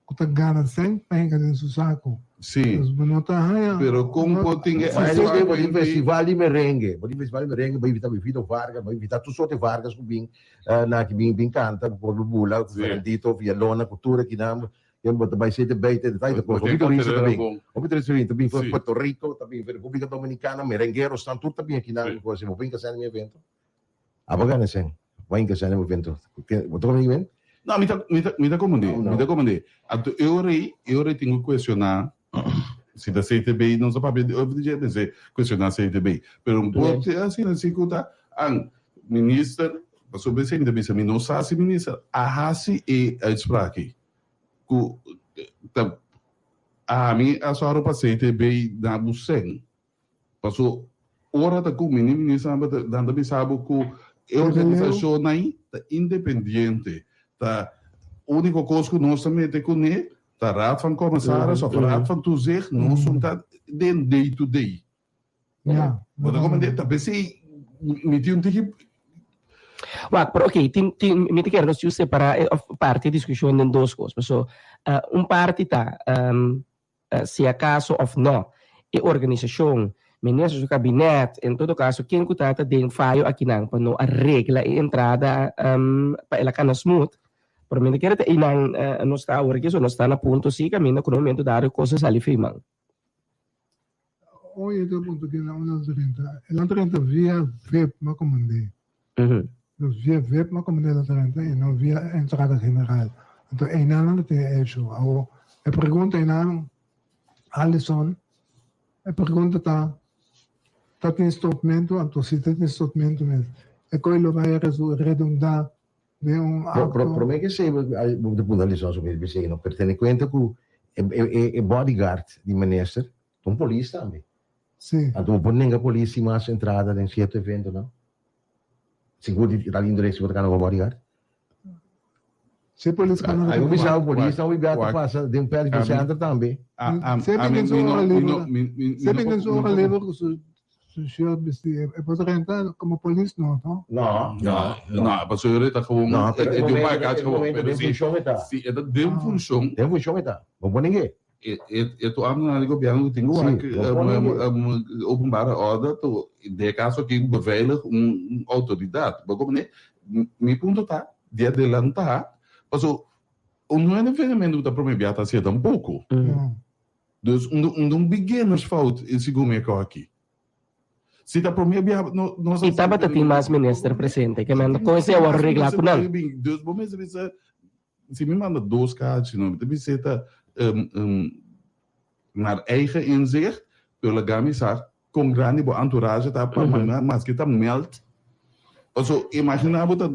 ku ta gana sèn pa hinka den su saku. Sí. Dus bo no ta haña. Pero kon por tin e Mas esei bo tin festival di merengue, bo tin festival di merengue, bo invita Vivito Vargas, bo invita tur sorte Vargas ku bin na aki bin bin kanta, ku por bula, ku Fernandito, Villalona, ku tur akinan, ken bo ta bai sete bei te detaye ta kos. Hopi turista ta bin, hopi turista ta bin, ta bin for Puerto Rico, ta bin for Republica Dominicana, merenguerosnan tur ta bin akinan, ku bo bin kasa na mi evento. Abo gana sen. Bo inka sen na evento. Bo ta komende ben? No, mi ta, mi ta, mi ta komende, mi ta komende. Anto e ora ei, e ora ei tin ku kuestioná si ta CTB, nos a papia di over di dje, mester kuestioná CTB. Pero un por te asina si ku ta an minister, pasobra esei mi ta bisa, mi no sa si minister a hasi e uitspraak ei ku ta ami a sòru pa CTB na bo sen. Paso ora ta ku mini minister nan ta bisa bo ku e organisashonnan ta independiente, ta uniko kos ku nos ta mete kuné ta Raad van Commissaris of Raad van Toezicht, nos no ta den day to day. Bo ta komprende? Ta p'esei mi tin un tiki. Wak, pero oké, tin, tin, mi ta kere nos yu separá e òf parti e diskushon den dos kos. Paso un parti ta si acaso of no e organisacion, minister su kabinet, en todo caso ken cu ta ta den fayo akinan pa no a regla e entrada pa el a cana smooth, pero mi ta kere ta eynan nos ta awor aki, so nos ta na punto si caminda cu na momento dado cos a sali fei man. Oye ta punto ki nan a drenta, el a drenta via vip ma comandé. Dus via vip ma comandé el a drenta y no via entrada general. Anto eynan nan ta tin e issue. Awor e pregunta eynan Alison, e pregunta ta, ta tin stopmento? Anto si ta tin stopmento mes, e koe lo bai redunda den un acto? Prome ke esei bo ta puntra Alison sobre esei no, pero tene cuenta cu e bodyguard di minister ta un polis tambe. Sí. Anto bo por nenga polis sin mas entrada den cierto eventonan? Sigur di tal índole si bo ta cana con bodyguard? Si polis cana Ai bo bisa bo polis nan hopi ta pasa den Pelican Center tambe. Sepi den su ora liber, sepi den su ora liber cu su su shirt bisti e por drenta como polis no, no? No, no, no. Pasobra e ta gewoon, No, pero e e di un momento, vakantie e gewoon, momento pero den si, funcion e ta. si e ta den funcion. Den funcion e ta. Bo por neng'e. E tu ambtenaar di gobierno ku tin ku wak openbare orde to den e kaso aki beveilig un outoridat. Bo komprende? Mi punto ta di adelantá paso no e evenemento ku ta prome bia ta hasié tampoko. Dus un un beginners fout segun mi e kò aki. Si ta prome bia nos I tabata tin mas minister presente ke men kon esei a wòrdu reglá ku nan. Dus bo mester bisa Si mi manda dos kaartje no, mi ta bis'é ta naar eigen inzicht, pero laga mi sa kon grandi bo entourage ta pa manda maske ta meld. Paso imagina bo ta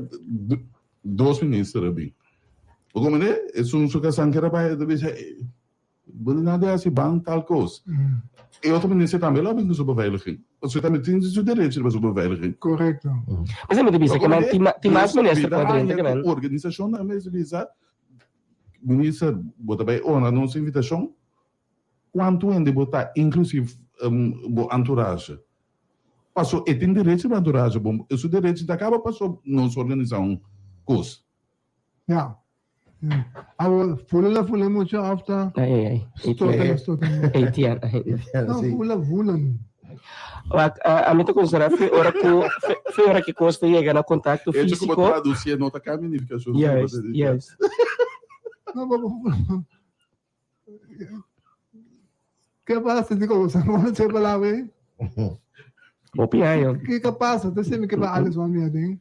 dos minister a bin. Bo komprende? Esun su kasan keda bai ta bisa Bo no de hasi ban tal kos. E otro minister tambe lo a bin ku su beveiliging. Pasobra e tambe tin su derecho riba su beveiliging. Korekto. Esei mi ta bisa ke men tin mas minister ku a drenta ke men. Organisashonnan mester bisa, Minister, bo ta bai honra nos invitashon? Kuantu hende bo ta, inklusief bo entourage? Pasobra e tin derecho riba entourage. Bo su derecho ta kaba pasobra nos organisá un kos. Ja. Awor, fula la fula mucho of ta Ai, ai, ai. stota la stota mucho? Etienne. No, fula vulan. Wak, a mi ta considera fe ora cu fe ora ki cos ta yega na contacto Hecho como fisico. traduci no ta cambia nificacion. Juist, juist. No, pero ¿Qué pasa? Digo, você não sei palabra aí. Hopi aña. Kiko pasa? Te semi que pa Alex Juan Miadin.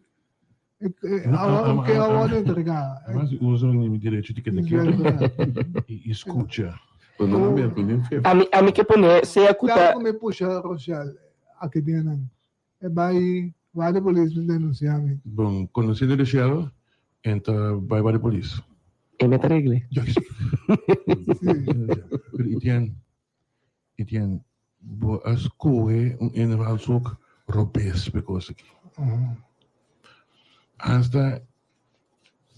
Awor ke awor entrega. Además usa mi derecho di keda ketu y escucha. Ami ami ke pone sea ku ta. Claro ku mi pusha Rochelle aki den nan. E bai bai de polis mi denuncia mi. Bon, conociendo Rochelle, en ta bai bai de polis. E meta regle. Pero Etienne, Etienne, bo a scoge un invalshoek robes p'e cos aki. Hasta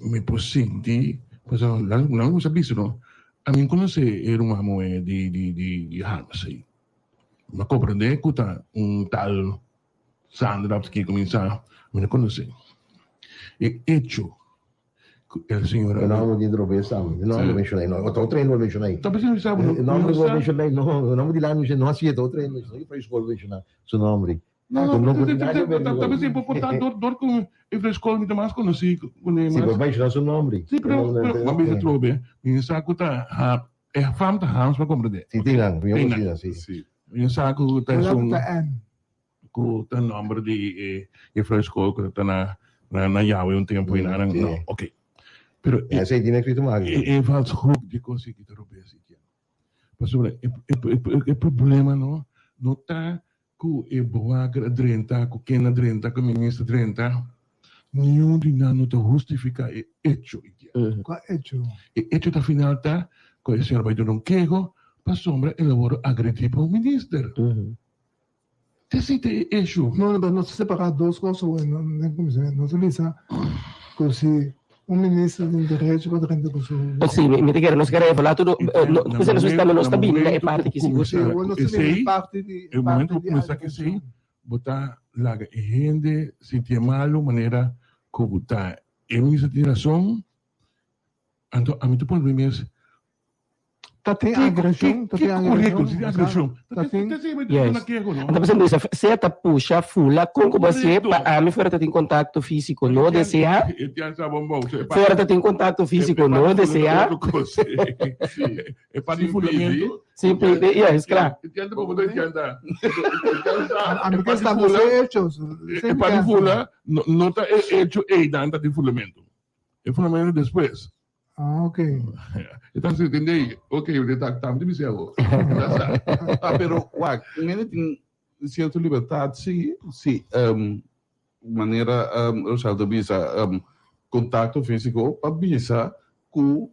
mi por sinti, pasobra nan nan cuminsa bisa no, ami no conoce e ruman muhe di di di di Hans ei. Mi a comprende cu ta un tal Sandra of kico mi sa, mi no conoce. E hecho. El señor. E nomber di robes tambe. E nomber menciona ahí. No, otro hende menciona ahí. Ta pensando sabe no. E nomber no menciona ahí. No, e nomber di la no así, otro hende menciona. Yo fresco menciona su nombre. No, no, ta pensando por por dor dor con e fresco mi ta mas conocí con e. Sí, pero menciona su nombre. Sí, pero pero ma bisa trobe. Mi sa ku ta ha e fam ta Hans pa comprende. Sí, tin mi sí. Sí. Mi sa ku ta un Ku ta nomber di e juffrouw school ku ta na na Yahweh un tempo y na no ok pero e esei tin escrito mas e e valshoek di kos aki ta robes i kier pasobra e e problema no no ta ku e bewaker a drenta ku ken a drenta ku e minister a drenta niun di nan no ta hustifica e hecho i kier Kua hecho? E hecho ta final ta ku e señor a bai duna un keho pasobra el a wòrdu agredi pa un minister. Esei ta e issue. No, no, nos ta separá dos kos awe, no, den komishon. Nos ta bisa ku si un minister tin derecho pa drenta ku su. Sí, mi ta kere nos kere evaluá tur, no, ku nos tambe nos ta bini na e parti ki sigur. Sí, nos ta bini na e parti di. E momento ku kuminsá ku esei, bo ta laga e hende sintié malu manera ku bo ta e minister tin rason, anto ami ta pone mi mes Ta tin agreshon, ta tin agreshon. Ta tin agreshon. Ta tin. Yes. Anto pasobra bisa sea ta pusha, fula, kon ku bo hasié pa ami fuera ta tin kontakto físiko no deseá. Fuera ta tin kontakto físiko no deseá. E parti fulamentu. Sí, yes, kla. Ami ke establesé hechos. E parti fula no ta e hecho einan ta tin fulamentu. E fulamentu despues. Ah, ok. E ta sinti dei, ok, de ta tam di bisa awo. Ah, pero wak, un hende tin cierto libertad, sí, sí, um, manera um, Rosaldo bisa, um, contacto físico pa bisa cu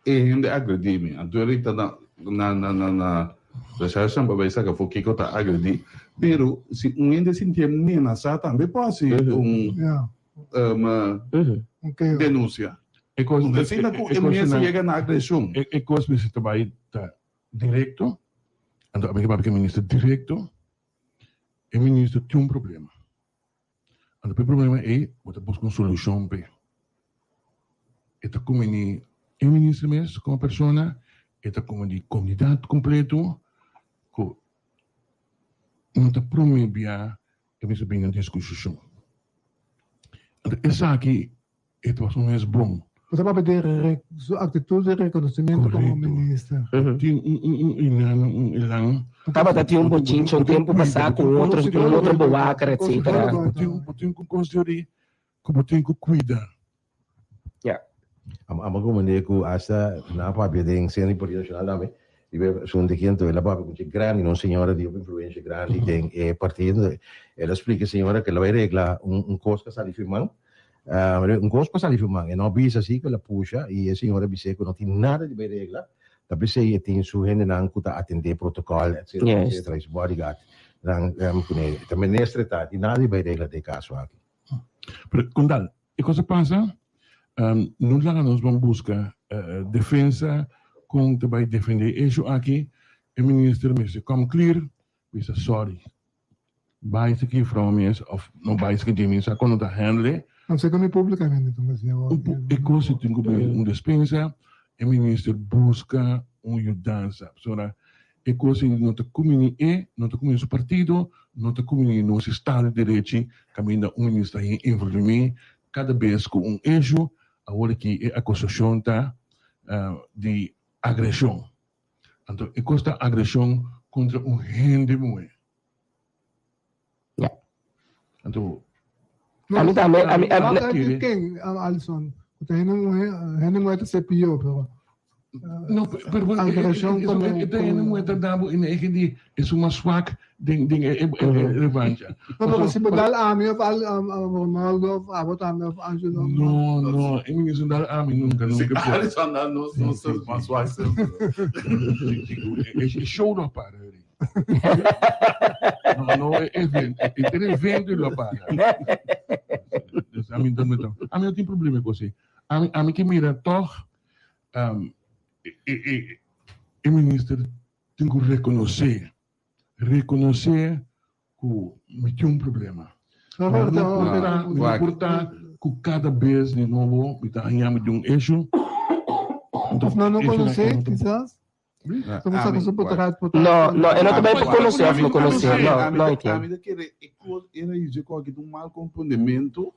e hende agredí mi. Anto e ta na na na na na recherche pa bay saca for kico ta agredí. Pero si un hende sintié menasá tambe por haci un Yeah. um, Okay. denuncia. E cos, No asina cu e mes yega na agresion. E, e cos mester ta bay ta directo. Anto ami ke papia ku e minister directo. E minister tin un problema. Anto pa e problema ei bo ta busca un solucion p'e. E ta kumini e minister mes como persona, e ta kumini comunidad completo cu no ta prome bia E mester bini na diskusishon. Anto esaki e tabata un mes bon. Bo ta papia di su actitud di reconocimiento como minister. Tin un un un inana un elan. Tabata tin un bochincha un tempo pasá ku un otro un otro bowaker etcetera. Bo tin bo tin ku konsider'é ku bo tin ku kuida. Ya. Amo comprende cu hasta nan a papia den seno di Partido Nacional tambe, riba e asunto aki, anto el a papia cu dje grandi, un señora di hopi influencia grandi den e partido, el a splica e señora cu el a bay regla un cos cu a sali firman, un cos cu a sali firman, e no a bisa asi cu el a pusha y e señora a bis'e cu no tin nada di bay regla, ta p'esey e tin su hendenan cu ta atende protocol etcetera etcetera y su bodyguard nan cune, ta minister ta, tin nada di bay regla den e caso aki. Pero con tal e cosa pasa, no laga nos ban busca defensa con ta bay defende e hecho aki, e minister mester come clear, bisa sorry, bay saki vrouw mes of no bay saki dje mes, sa con no ta handle. No sé con mi publicamente ta haci awor. E cosa tin cu bay un despensa, e minister busca un yudansa, pasobra E kos ei no ta kumini e, no ta kumini su partido, no ta kumini nos estado di derechi kaminda un minister ta hin influí kada bes ku un eshu, awor aki e akusashon ta di agreshon. Anto e kos ta agreshon kontra un hende muhé. Ya. Anto. Ami tambe, ami, ami. No, di ken, Alison? Ku ta hende muhé, hende muhé ta ser pió, pero. No, pero bueno, Agresión como, e ta hende muhé ta dabo in eigen di esun mas swak den den e revancha. No, pero si bo dal ami of al Ronaldo of abo tambe of Angelo. No, no, e mi no dal ami nunca, nunca. Si Alison dal nos, nos ta mas swak semper. E show lo para. No, no, e evento, e ter evento lo para. Dus ami no ta, ami no tin problema ku esei. Ami, ami ke mira tòg, um, e, e, e, e minister tin ku rekonosé, rekonosé ku mi tin un problema. No, Mi no por ta, mi no por ta. Ku kada bes di nobo mi ta haña mi di un issue. Of nan no konosé kisas? No, no, e no ta bai pa konosé of no konosé. No, no entiendo. Ami ta kere e kos e raiz di koki ta un mal komprondementu,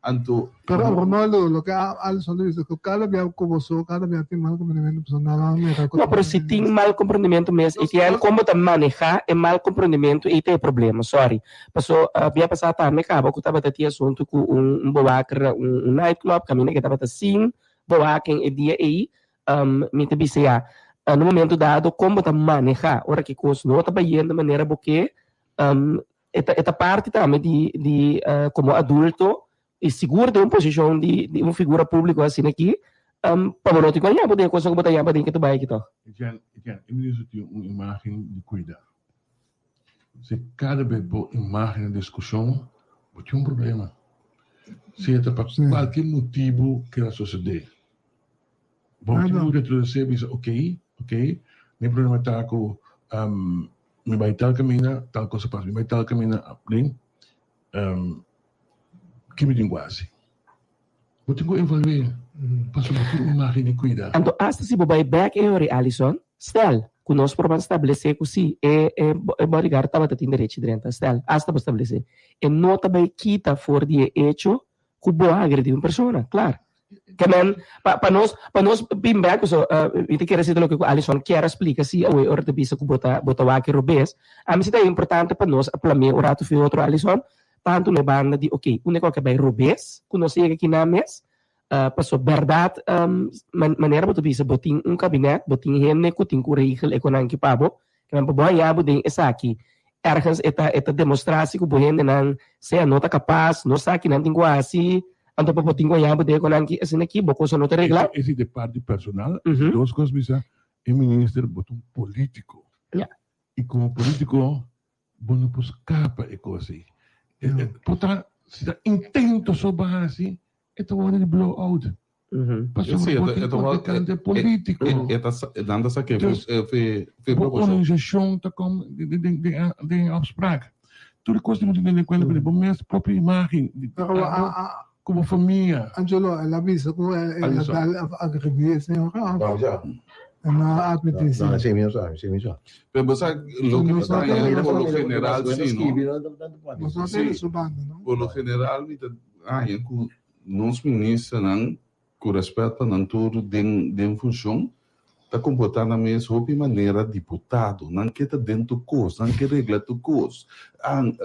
anto. Pero Ronaldo, loke Alison ta bisa ku kada bia ku bo so, kada bia tin mal komprondementu, pasobra nan a mira ku. No, pero si tin mal komprondementu mes, Etienne, kon bo ta manehá e mal komprondementu ei ta e problema, sorry. Paso bia pasá tambe kaba ku tabata tin asuntu ku un bewaker na un nightclub kaminda ke tabata sin bewaking e dia ei, Mi ta bisa ya, na un momento dado kon bo ta maneha ora ki kos no ta bayendo manera bo ke, e ta e ta parti tambe di di komo adulto i sigur den un posishon di di un figura públiko asina aki, pa bo no tin ku a yama den e kosnan ku bo ta yama den ke ta bai aki tòg. Etienne, Etienne, e minister tin un imágen di kuida. Si kada bes bo imágen na diskushon, bo tin un problema. Sea ta pa kualke motibu ke a sosodé. Bo tin ku retrosé bisa ok, ok, mi problema ta ku mi bai tal kaminda, tal kos a pasa, mi bai tal kaminda, den, ke mi tin ku hasi? Bo tin ku evalué pasobra bo tin un imágen di kuida. Anto asta si bo bai bek e ora Alison, stel ku nos por ban stablesé ku si e e bodyguard tabata tin derechi drenta, stel asta bo stablesé, e no ta bai kita for di e echo ku bo a agredí un persona, klar. Ke men, pa pa nos pa nos bin bek paso mi ta kere si ta loke ku Alison kier a splika si awe ora ta bisa ku bo ta bo ta wak e robes. Ami si ta importante pa nos a plam'é un ratu fi otro Alison, tantu na e banda di oke unda ku a bai robes ku nos a yega kinan mes, paso bèrdat manera bo ta bisa bo tin un kabinet, bo tin hende ku tin ku regel e konan ki pa bo, ke men pa bo haña bo den esaki ergens e ta e ta demostrá si ku bo hendenan sea no ta kapas, no sa kinan tin ku hasi, anto pa bo tin ku haña bo den e konan ki asina ki bo kosa no ta reglá. Esi ta e parti personal, dos kos bisa e minister bo ta un polítiko i komo polítiko Bo no por scapa e cos ei. Por ta, si ta intento so bo haci, e ta worde di blow out. Pasobra bo tin contrincante politico. Nan ta saca e fe Bo organisacion ta kom den afspraak. Tur e cos bo tin tene cuenta, bo mes propio imagen, cu bo famia. Angelo, el a bisa cu el a dal agredi e señora of el no a admiti si? No, si mi no sa, si mi sa. Pero bo sa loke mi ta haña por lo general si no. Nos no tene su banda no. Por lo general mi ta haña cu nos ministernan Ku rèspèt pa nan tur den den funshon, ta komportá nan mes hopi manera diputado. Nan ke ta den tur kos, nan ke regla tur kos. An,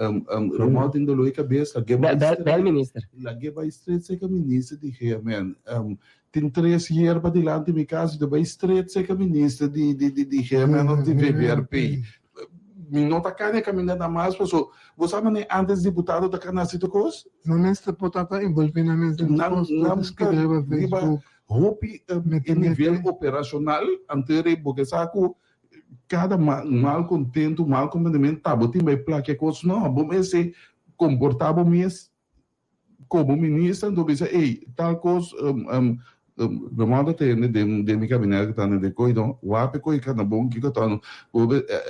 Romualdo tin doló di kabes, lag'é bai Bel, bel minister. Lag'é bai stret serka minister di GMN. Tin tres yerba dilanti mi kas, mi ta bai stret serka minister di di di GMN òf di VVRP. Mi no ta kane kaminda na mas paso bo sa mane antes diputado ta kana hasi tur kos? No mester por ta ta envolvi nan mes den tur kos, tur skibi riba Facebook. Hopi e nivel operashonal anto bo ke sa ku kada mal kontentu mal komprendementu ta bo tin bai plakia kos no bo mester komporta bo mes Komo minister anto bisa ey tal kos mi manda tende den den mi kabinet ku ta na den koi no wak e koi ka na bon kiko ta no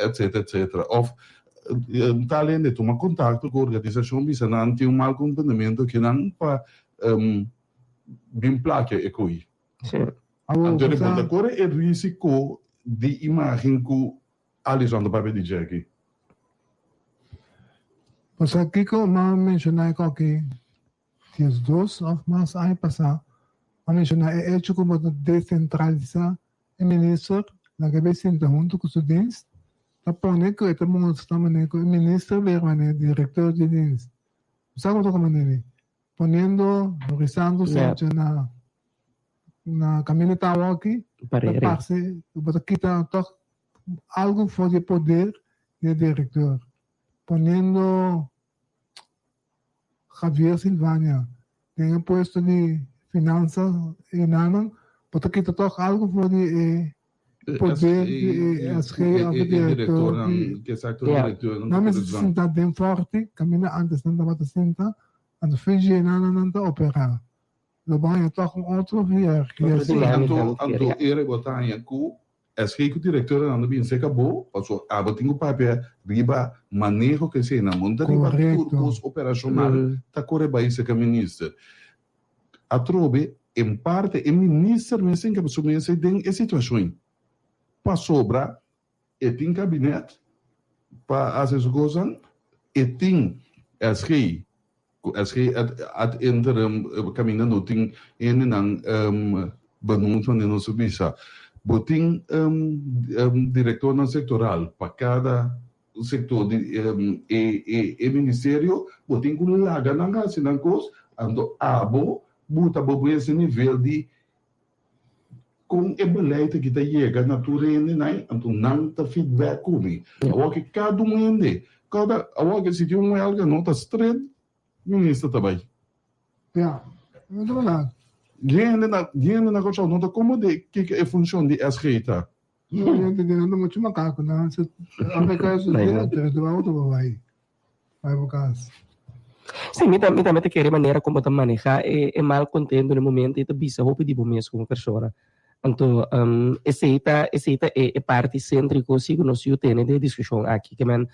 etcetera etcetera of tal hende tuma kontakto ku organisashon bisa nan tin un mal komprendementu kinan pa bin plakia e koi. Anto bo ta kore e risiko di imagen ku Alison ta papia di Jackie. Pasobra kiko m'a menshoná e koki 12 òf mas aña pasá, m'a menshoná e echo ku bo ta desentralisá e minister, laga e bai sinta huntu ku su dienst, ta pone ku e ta mustra manera ku e minister bira manera direktor di dienst. Bo sa ku ta manera ei? Poniendo Risandro Sencho na na kaminda ta awoki, ta parse ku bo ta kita tòg algo for di e poder di e director, poniendo Javier Silvania den e puesto di finansa y nanan, bo ta kita toch algo for di e poder di e SG of e director di. Nan mester sinta den forti, caminda antes nan tabata sinta, anto fiji nanan nan ta opera. Lo bo haña toch un otro hiërarkia. Sí, anto anto ere bo ta haña ku SG ku direktornan ta bin serka bo, paso abo tin ku papia riba maneho ku esei nan. Bo no ta riba tur kos operashonal ta kore bai serka minister. Atrobe, en parte e minister mes tin ke su mes den e situashon pasobra e tin kabinet pa hasi su kosnan, e tin SG ku SG ad interim kaminda no tin hendenan benoemd manera nos a bisa. Bo tin direktornan sektoral pa kada sektor di e ministerio, bo tin ku laga nan hasi nan kos, anto abo buta bo mes den nivel di kon e beleid aki ta yega na tur hendenan, anto nan ta feedback ku mi. Awor ke kada un hende, kada, awor ke si tin un welga no ta stret minister ta bai. Ja, no ta berdad. Hende na, hende na Kòrsou no ta komprendé kiko e funshon di SG ta. No, yo te digo, no mucho macaco, no. Se, a ver, eso, pero te va auto bai. Bai bo cas. Sí, mi ta, mi tambe ta kere manera como ta maneha e, e malcontento na e momento y ta bisa hopi di bo mes como persona. Anto, um, esey ta, esey ta e, e parti centrico si cu nos yu tene den e discusion aki. Ke men,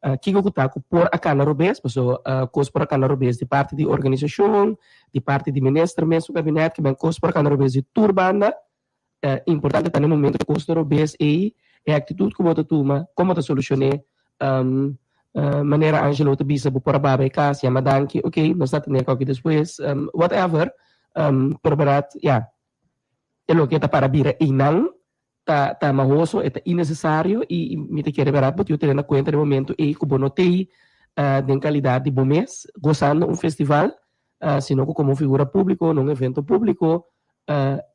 uh, kico cu ta cu por a cana robes, paso, uh, cos por a cana robes di parti di organisacion, di parti di minister mes su kabinet, ke men cos por a cana robes di tur banda, Importante ta na e momento ku kos ta robes ei, e aktitut ku bo ta tuma, kon bo ta solushon'é. Manera Angelo ta bisa, bo por a baba e kas, yama danki, ok, nos ta tene koki despues, whatever. Pero bèrdat, ya, e loke ta para bira einan ta ta mahoso, e ta innesesario i mi ta kere bèrdat bo tin ku tene na kuenta na e momento ei ku bo no t'ei den kalidat di bo mes gosando un festival, sino ku komo un figura públiko na un evento públiko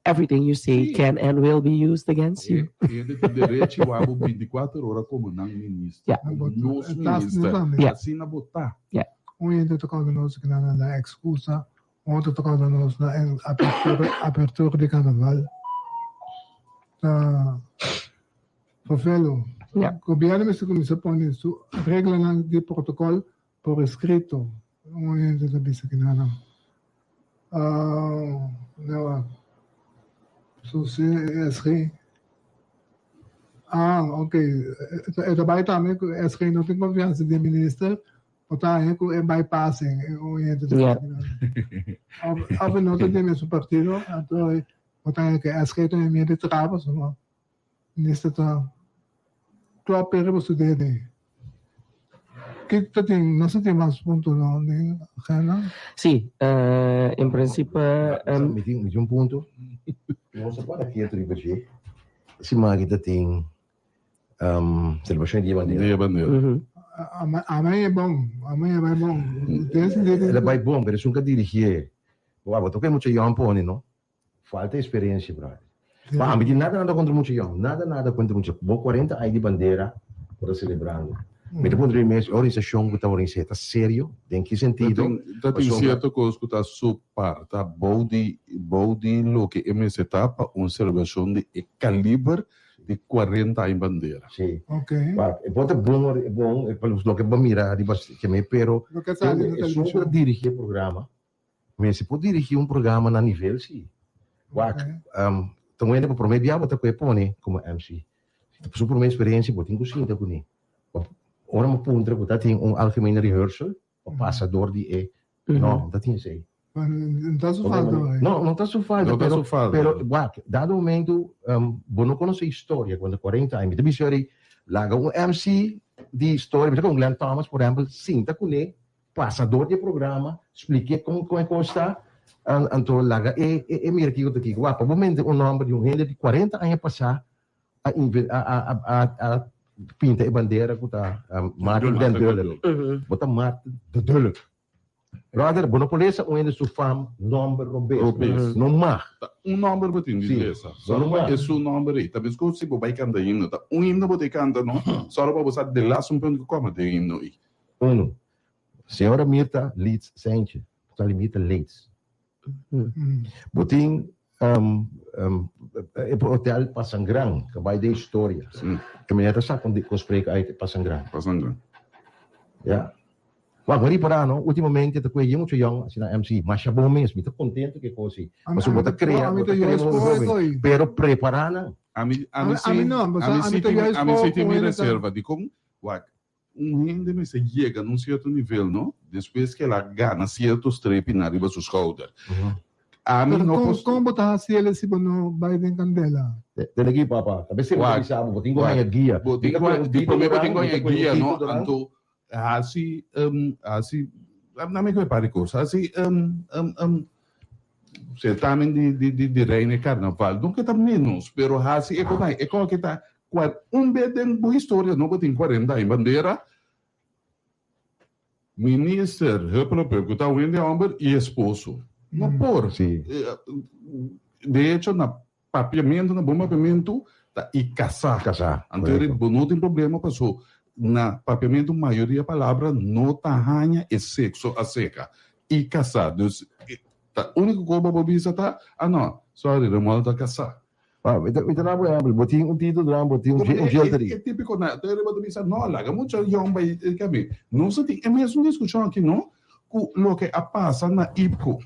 Everything you say can and will be used against you. Hende tin derechi wak bo binticuater ora como nan minister, como nos minister. Asina bo ta. Un hende ta causa nos cu nan a da excusa, un otro ta causa nos na apertura di carnaval. Ta vervelo. Gobierno mester cuminsa pone su reglanan di protocol por escrito. Un hende ta bisa ki nan a so si SG ah ok e ta bai tambe ku SG no tin konfiansa den minister por ta haña ku e bypassing un hende ta bisa ki nan of e no ta den mesun partido anto por ta haña ku SG ta mira di traba so no. Minister ta klop riba su dede. Kiko ta tin? Nos ta tin mas punto no den agenda? Sí, en principe. Mi tin mi tin un punto. Nos a para ketu riba dje. E siman aki ta tin celebracion di Dia Bandera. Dia Bandera. Amai e bon, amai e bai bon. El a bai bon, pero esun ka dirigié. Bo a toca e mucha yòn pone no. Falta experiencia brother. Pa ami tin nada nada contra mucha yòn, nada nada contra mucha. Bo cuarenta aña di bandera bo ta celebrando. Mi ta puntra mi mes, e organisacion cu ta organisa ta serio? Den ki sentido? Ta tin cierto cos cu ta subpar, ta bou di bou di loke e mester ta pa un celebracion di e caliber di cuarenta aña bandera. Si. E por ta bon, bon pa loke bo mira riba pero esun cu ta dirigi e programa Mester por dirigí un programa na nivel sí. Wak, ta un hende pa promé bia bo ta ku e pone komo MC. Si ta su promé eksperensia bo tin ku sinta kuné. Ora mi puntra ku ta tin un algemene rehearsal pa pasa dor di e, no, no ta tin esei. No ta su falta bai. No, no ta su falta, pero, pero wak, dado momento bo no konosé historia kuando 40 aña, mi ta bisa yori laga un MC di historia, mi ta kon Glenn Thomas por ehèmpel sinta kuné Pasa dor di e programa, splik'é kon kon e kos ta, anto laga e e mira kiko ta kiko. Wak, pa bo mente un nòmber di un hende di kuarenta aña pasá a a a a pinta e bandera ku ta Martin den Dulk. Bo ta Martin de Dulk. Brother, bo no por lesa un hende su fam nòmber robes. No mag. Ta un nòmber bo tin di lesa. Sòru pa e su nòmber ei. Ta meskos si bo bai kanta himno. Ta un himno bo ta kanta, no? Sòru pa bo sa de laatste un punt ku kòma den himno ei. Uno. Señora Mirta Leeds Seintje, sali Mirta Leeds. Bo tin e hotel Pasangran, ka bai den historia. E meneer ta sa kon kon spreek uit Pasangran. Pasangran. Ja. Wak, bo ripara no, ultimamente ta koe mucho yong asina MC. Masha bon mes, mi ta contento ku e kos ei. Pasobra bo ta crea, bo ta crea hopi hoben. Pero prepara nan. Ami, ami si, ami si tin mi reserva. Dikon? Wak, Un hende mester yega na un sierto nivel, no? Despues ku el a gana sierto strepinan riba su skouder. Ami Pero no kon por. kon bo ta hasi el si bo no bai den kandela? Tene aki papa, ta bes Wak, bo bisa bo, bo tin ku wak. haña guia. Bo Mi tin ta ku kohe un di Tito promé bo Duran, tin ku mi ta haña kohe un guia, Tito no? Duran. Anto hasi hasi na mi kohe par di kos. Hasi certamen di di di di reina e karnaval. No ke ta ménos, pero hasi e kos e kos ke ta kua un bes den bo historia no bo tin 40 aña bandera. Minister Huppeldepup ku ta wende homber i esposo. No por. Sí. De hecho na papiamentu, na bon papiamentu ta i kasá. Kasá, Anto eri korekto. bo no tin problema paso na papiamentu mayoria palabra no ta haña e sekso aserka. I kasá. Dus ta úniko kos bo por bisa ta, ah no, sorry Romualdo ta kasá. Ah, mi ta, mi ta dá bo ehempel. Bo tin un Tito Duran, bo tin un, un Gilteri. E típico na, te riba ta bisa, no, laga mucha yong bai e kami. Nos a tin e mesun diskushon aki, no? Ku loke a pasa na IPKO.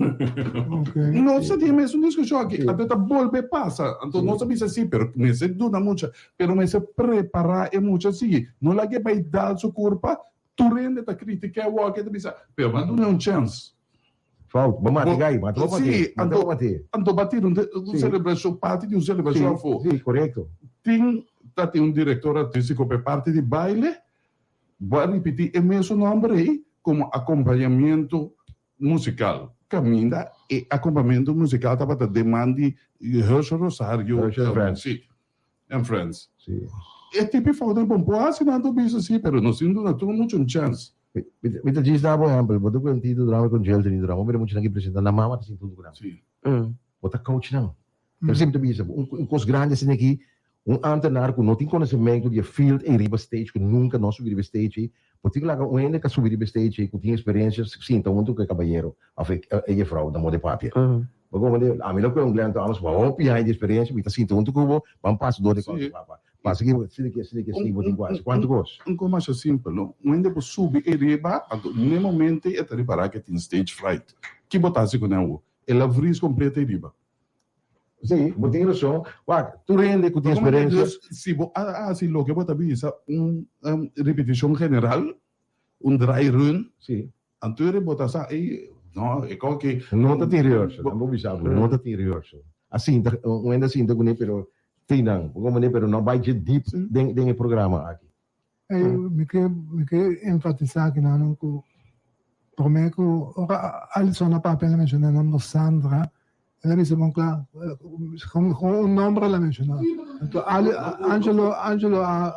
Okay. Nos a tin e mesun diskushon aki. Anto ta bolbe pasa. Anto nos a bisa si, pero mester duna mucha, pero mester prepará e mucha sigui. No laga e bai dal su kurpa, tur hende ta kritiká e wòk, e ta bisa, pero ban duna un chèns. Fout, bo mati gai, mata bo Sí, mati, mata anto, bo mati. anto ba tira un, un Sí. celebracion, parti di un celebracion Sí, afó. sí, correcto. Tin, ta tin un director artístico pa e parti di baile, bo a ripití e mesun nomber ei como acompañamiento musical. Caminda e acompañamiento musical tabata den man di Herschel Rosario. Herschel and Friends. Sí, and Friends. Sí. E tipo di fout nan por haci nan ta bisa sí, pero nos tin duna tur mucho un chance. Mi ta djis da bo ehempel, bo ta ku un Tito Duran, ku un Gilton Duran, bo mira muchanan ki presenta, nan mama ta sinta huntu ku nan. Sí. Bo ta coach nan. Pero semper ta bisa, un kos grandi asina aki, un ambtenaar ku no tin konosementu di e field ei riba stage, ku nunka no a subi riba stage ei, bo tin ku laga un hende ku a subi riba stage ei, ku tin eksperensia, sinta huntu ku e kabayero òf e jefrou na moda e papia. Bo komprende? Ami lo kohe un Glenn Thomas ku a hopi aña di eksperensia, mi ta sinta huntu ku bo, ban pasa dor di kos, papa. Pasa ki asina ki asina ki asina bo tin ku hasi. Kuantu kos? Un kos masha simpel, no? Un hende por subi ei riba, anto n'e momento ei e ta ripará ku e tin stage fright. Ki bo ta hasi ku nan awor? El a vries kompleto ei riba. Sí, bo tin rason. Wak, tur hende ku tin eksperensia. Dus, si bo a hasi loke bo ta bisa, un ripitishon general, un dry run, Sí. anto ei bo ta sa, ei, no, e kos ki. No ta tin rehearsal, nan bo bisa bo, no ta tin rehearsal. A sinta, un hende a sinta kuné, pero tin nan, bo komprende, pero no bai dje diep den den e programa aki. Ei, mi ke, mi ke enfatisá akinan ku promé ku ora Alison a papia el a menshoná e nòmber Sandra, el a bisa bon kla, gewoon un nòmber el a menshoná. Anto Ali, Angelo, Angelo a,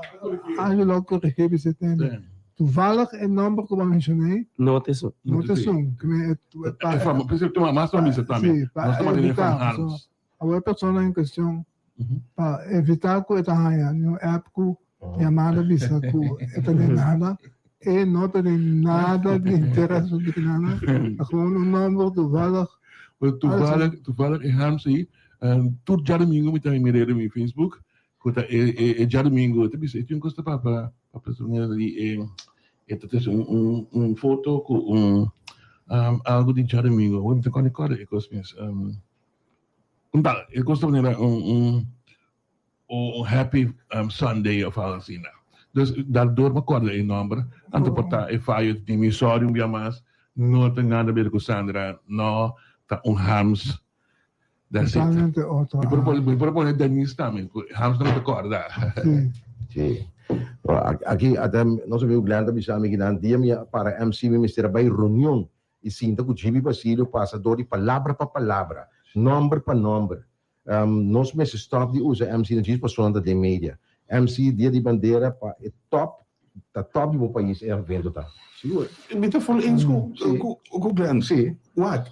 Angelo a korigí bisa tende, toevallig e nòmber ku bo a menshoná No ta esun. no ta esun. Ke men e pa. E fama, pensé ku mas ta misa tambe. Sí, pa Nos ta manera evitá, van Harms. Awor e persona en cuestion pa evita cu e ta haya niun app cu yamada bisa cu e ta den nada, e no ta den nada di interes of di nada, ta gewoon un nomber toevallig. Pero toevallig, toevallig e Harms ei, tur djadomingo mi ta mira riba mi Facebook cu ta e e e djadomingo ta bisa e tin un cos ta papa papa su manera di e e ta trece un un un foto cu un algo di djadomingo, awor mi ta corda corda e cos mes. Un tal, e kos ta manera un un un happy Sunday of algo asina. Dus daardoor mi a kòrda e nòmber, anto por ta e fayo di mi, sorry un bia mas, no ta nada ber ku Sandra, no, ta un Harms, that's it. Totalmente otro. Mi por pone, mi por pone Denise tambe, ku Harms no mi ta kòrda. Sí. Sí. Aki ata nos amigo Glenn ta bisa mi kinan dia mi a para MC mi mester a bai reunion i sinta ku Jimmy Basilio pasa dor di palabra pa palabra, nòmber pa nòmber. Nos mester stòp di usa MC na djis pasobra nan ta den media. MC Dia di Bandera pa e tòp, ta tòp di bo pais e evento ta. Sigur. Mi ta ful eens ku ku Glenn. Sí. Wak,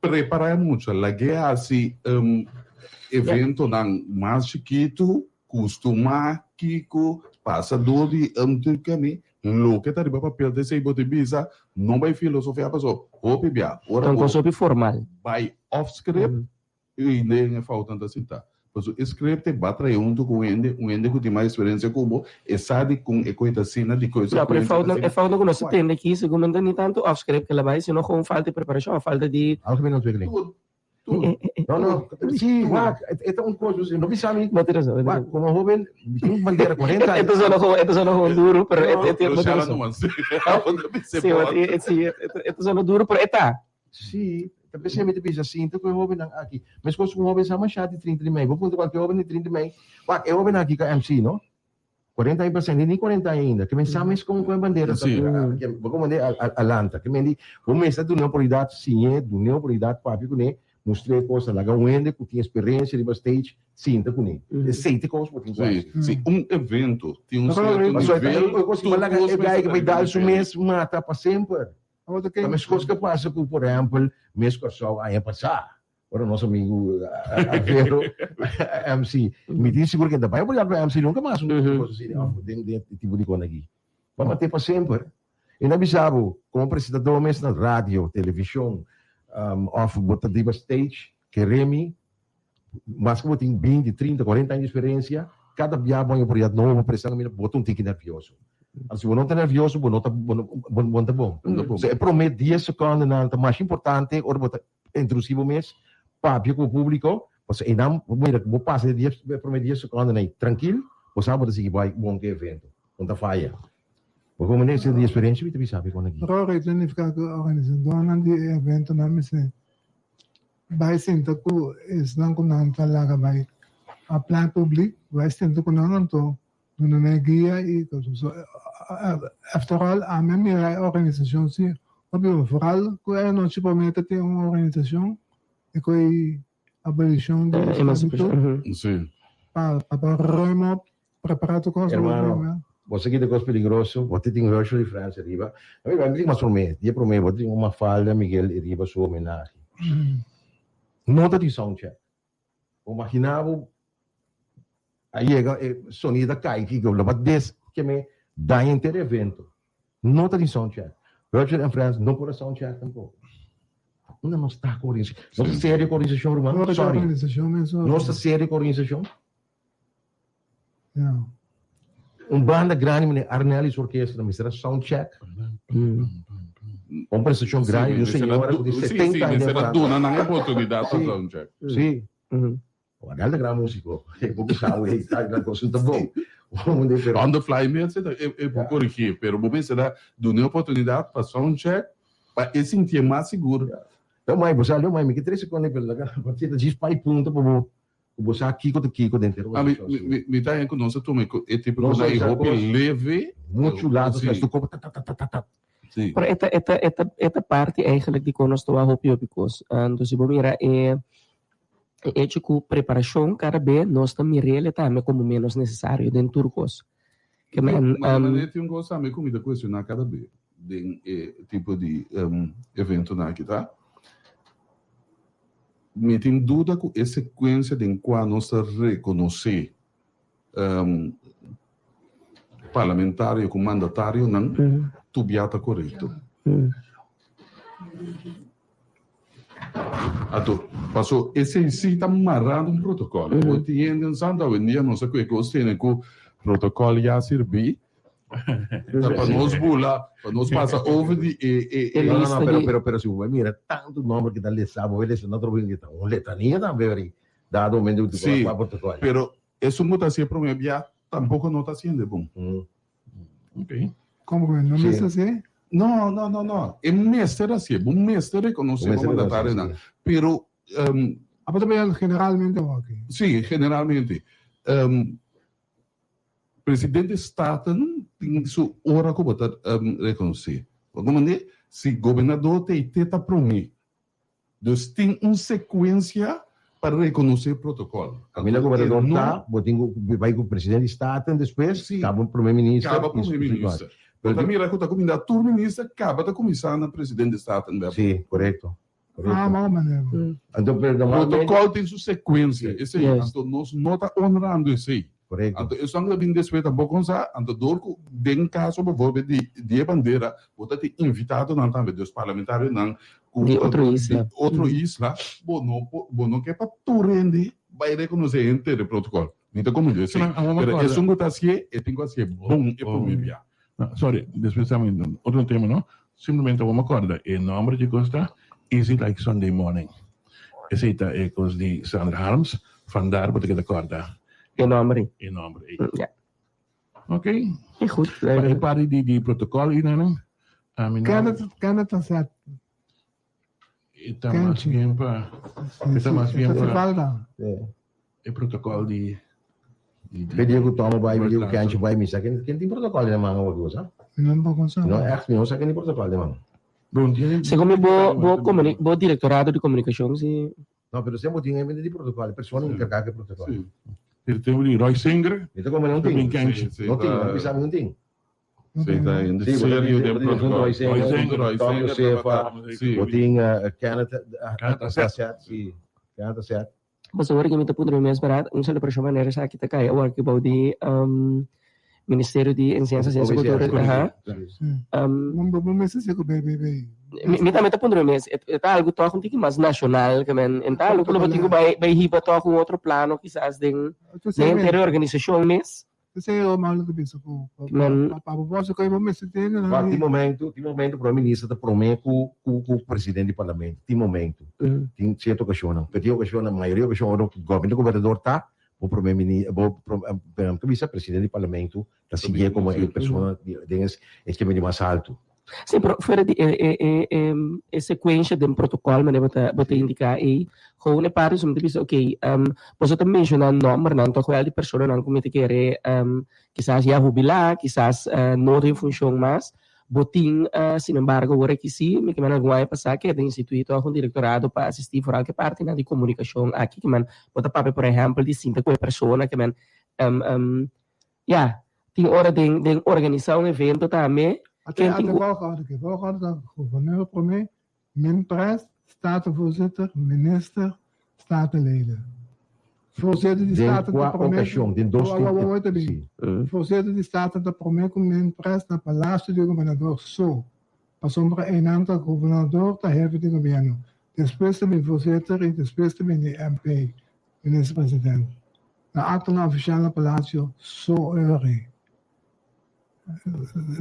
prepará e mucha, lag'é hasi eventonan mas chikitu, kustumá kiko pasa dor di kami, Loke ta riba papel ta esei bo tin bisa, no bai filosofia paso hopi bia ora Ta un bo kos hopi formal. bai off script i den e foutnan ta sinta. Paso e script e ba trae hunto ku un hende, un hende ku tin mas experiencia ku bo, e sa dikon e koe ta asina, dikon e No, pero e secuencia ta foutnan, e asina. foutnan ku nos ta tende aki seguramente ni tantu off script ke la bai, sino gewoon falta di preparashon, falta di. Algemene ontwikkeling. Tur, tur. No, no, sí, wak, e ta un kos, no bisa mi, Bo tin razon, bo tin wak, razon. komo hoben, mi tin un bandera 40 aña. E ta sona gewoon, e ta sona gewoon duru, pero e, e, Pero bo tin Shala razon. no man sí. Bo ta bisa Sí, bo. e, sí, e, e ta sona duru, pero e ta. Sí, Ta p'esei mi ta bisa, sinta ku e hóbennan aki. Meskos ku un hóben sa mashá di trinta di mei. Bo puntra kualke hóben di trinta di mei, wak, e hóbennan aki ka MC, no? Kuarenta aña pasá, ni kuarenta aña ainda. Ke men sa mes kon ku e bandera ta bira. Bo komand'é a lanta. Ke men di, bo mester dun'é oportunidat, siñ'é, dun'é oportunidat, papia kuné, mustr'é kos, laga un hende ku tin eksperensia riba stage sinta kuné. Esei ta e kos ku bo tin ku hasi. Si un evento tin un sierto nivel, tur kos mester ta riba dal su mes mata pa semper. Ta meskos ku a pasa ku, por ehèmpel, mes Kòrsou aña pasá. Ora nos amigu Alfredo MC, mi tin sigur ke ta bai oportunidad pa MC nunca mas un cosa asina of den den e tipo di kos aki. Bo a mat'é pa semper. E na bisa bo, komo presentador mes na radio, television, of bo ta riba stage, kere mi, maske bo tin binti, trinta, kuarenta aña di eksperensia, kada bia bo haña oportunidad nobo pa presenta, mira, bo ta un tiki nervioso. Anto si bo no ta nervioso, bo no ta bo no ta bon. So e prome dies secondenan ta mas importante ora bo ta Introducí bo mes, papia cu bo publico, pasobra einan bo mira cu bo pasa e dies e prome dies secondonan ei trankil, bo sa bo ta sigui bai bon cu e evento, bo no ta faya. Bo como mester di experiencia mi ta bisa bo con aki. Rory, ta nifica cu organisadornan di e eventonan mester bai sinta cu esnan cu nan ta laga bai a plein public, bai sinta cu nan anto duna nan e guia y cos. So, after all, ami a mira e organisacion si hopi bon. Vooral cu e anochi prome ta tin un organisacion e cu e abolicion di esclavitud. Si. Pa pa ruim op, prepara tur cos. Hermano, bo sa kita cos peligroso, bo ta tin Herschel y Frans ariba. Mi tin mas prome, dia prome bo tin un Mafalda Miguel ariba su homenahe. No ta tin soundcheck. Bo magina bo a yega e sonido ta kai ki lo ba des ke me daña henter e evento. No ta tin sound check. Richard and Friends no por a sound check tampoco. Unda nos ta ku organisacion? Nos ta serio ku organisacion ruman? Sorry. Nos ta serio ku organisacion? Un banda grandi manera Arnel y su orkesta mester a sound check. Un prestacion grandi di un señora cu tin 70 aña. Sí, mester a duna nan oportunidad pa sound check. Sí. Arnel ta gran musico. E bo bisa awe ta gran cosa ta bon. On the fly mester e por corigi, pero bo mester a duna e oportunidad pa sound check pa e sintié mas sigur. Yo mai, bo sa, yo mai, mi ke trece con e pero ta djis pai punto pa bo Ku bo sa kiko ta kiko den tera Ami, mi, mi ta haña ku nos a tuma e tipo ku nan e hopi leve. Muchu lato sa su kopo ta ta ta ta ta. Sí. Pero e ta e ta e ta e ta parti eigenlijk di kon nos ta wak hopi hopi kos. Anto si bo mira e e hecho ku preparashon kada be nos ta mir'el tambe komo menos nesesario den tur kos. Ke men, Ma manera tin un kos tambe ku mi ta kuestioná kada be den e tipo di eventonan aki ta, Mi tin duda ku e sekuensia den kua nos ta rekonosé parlamentario ku mandatarionan tubia ta korekto. Anto, paso esei si ta mará na un protokòl. Bo tin hende un santu awendia nos a kue kos tene ku protokòl ya sirbí. Ta pa nos bula, pa nos pasa over di e e e. No, no, no, pero, pero, pero si bo mira tantu nomber ki ta lesa, bo lesa na otro ki ta un letania tambe ori. Dado momento ku Sí, protocol. Pero esun ku ta hasi e prome bia tampoco no ta hasiendo e bon. Ok. Como que no mester hasi? No, no, no, no. E mester hasi, bo mester reconoce bo mandatarionan. Pero um, Abo ta generalmente aki. Sí, generalmente. Um, Presidente Staten tin su ora ku bo ta rekonosé. Bo komprendé? Si gobernador ta ei te ta promé. Dus tin un sekuensia pa rekonosé protokòl. Kaminda gobernador ta, bo tin ku bai ku presidente di Staten despues, kaba promé minister. Kaba promé minister. Bo ta mira ku ta kuminda tur minister kaba ta kuminsá na presidente Staten. Sí, korekto. Ah, mas o menos. Anto, pero normalmente... Protocol tin su secuencia, esey. Yes. Anto nos no ta honrando esey. Correcto. Anto esun ku ta bin despues tampoco sa, anto door ku den caso bijvoorbeeld di di e bandera, bo ta tin invitadonan tambe, dus parlamentarionan ku Di otro isla. di otro isla, bo no por, bo no ke pa tur hende bai reconoce henter e protocol. Mi ta comprende esey. Pero awor mi Pero acorda. esun ku ta hacié, e tin ku hacié bon e prome bia. No, sorry, despues ta mi otro tema no. Simplemente awor mi acorda e nomber dje cos ta Easy Like Sunday Morning. Esey ta e cos di Sandra Harms, vandaar bo ta keda corda E nomber ey. e nomber ey. Ja. Ok. E goed. Pa e parti di di protocol y nan, ami no. Kende, kende ta set? E ta mas bien pa e ta mas bien pa e protocol di Pe dia ku Tomo bai, pe dia ku Kenchi bai misa, ken ken tin protocol den man awor ku sa? No echt, mi no sa ken tin protocol den man. Segun mi bo bo comuni bo directorado di comunicacion si. No, pero semper tin hende di protocol, e persona encarga ku e protocol. Si. Director di Roy Singer. Mi ta come no tin. No tin, mi bisa mi no tin. Sí, ta hende serio den protocol. Roy Singer, Tom Josefa, bo tin Kenneth Asset, si, Kenneth Asset. Pasobra awor mi ta puntra mi mes berdad, un celebracion manera esaki ta cay awor aki bou di Ministerio di Enseñansa, Ciencia y Cultura. Aha. Mi tambe ta puntra mi mes, e ta algo toch un tiki mas nacional ke men, en ta algo ku lo bo tin ku bay bay hiba toch un otro plano kisas den den henter e organisacion mes. Esei e malo ta bisa ku pa propósito ku bo mester tene nan. Tin momento, tin momento prome minister ta prome ku ku presidente di parlamento, tin momento, tin cierto ocasionnan, pero tin ocasionnan, mayoria ocasion ora ku gobierno gobernador ta, bo prome mini bo ta bisa presidente di parlamento ta siguié komo e persona den e keme di mas alto. Sí, pero fuera di e e e e e secuencia den protocol manera bo ta bo ta indica ei, gewoon e parti so mi ta bisa ok, boso ta menciona nombernan toch wel di personanan cu mi ta kere kisas ya hubila, kisas no den funcion mas, bo tin sin embargo awor aki si mi kimen algun aña pasa keda institui toch un directorado pa asisti vooral cu e partinan di comunicacion aki kimen bo ta papia por ehempel di sinta cu e persona kimen Ya, tin ora den den organisa un evento tambe. Ate ate volgorde ke volgorde ta gouverneur prome, minpres, statenvoorzitter, minister, statenleden. Voorzitter di Den staten ta kua prome okashon? Den dos Wa wa wa wa ta bin. Si. Voorzitter di staten ta prome ku minpres na palacio di gobernador so, pasobra einan ta gobernador ta hefe di gobierno. Despues ta bin voorzitter i despues ta bin di MP, minister president. Na actonan oficial na Palacio Soery.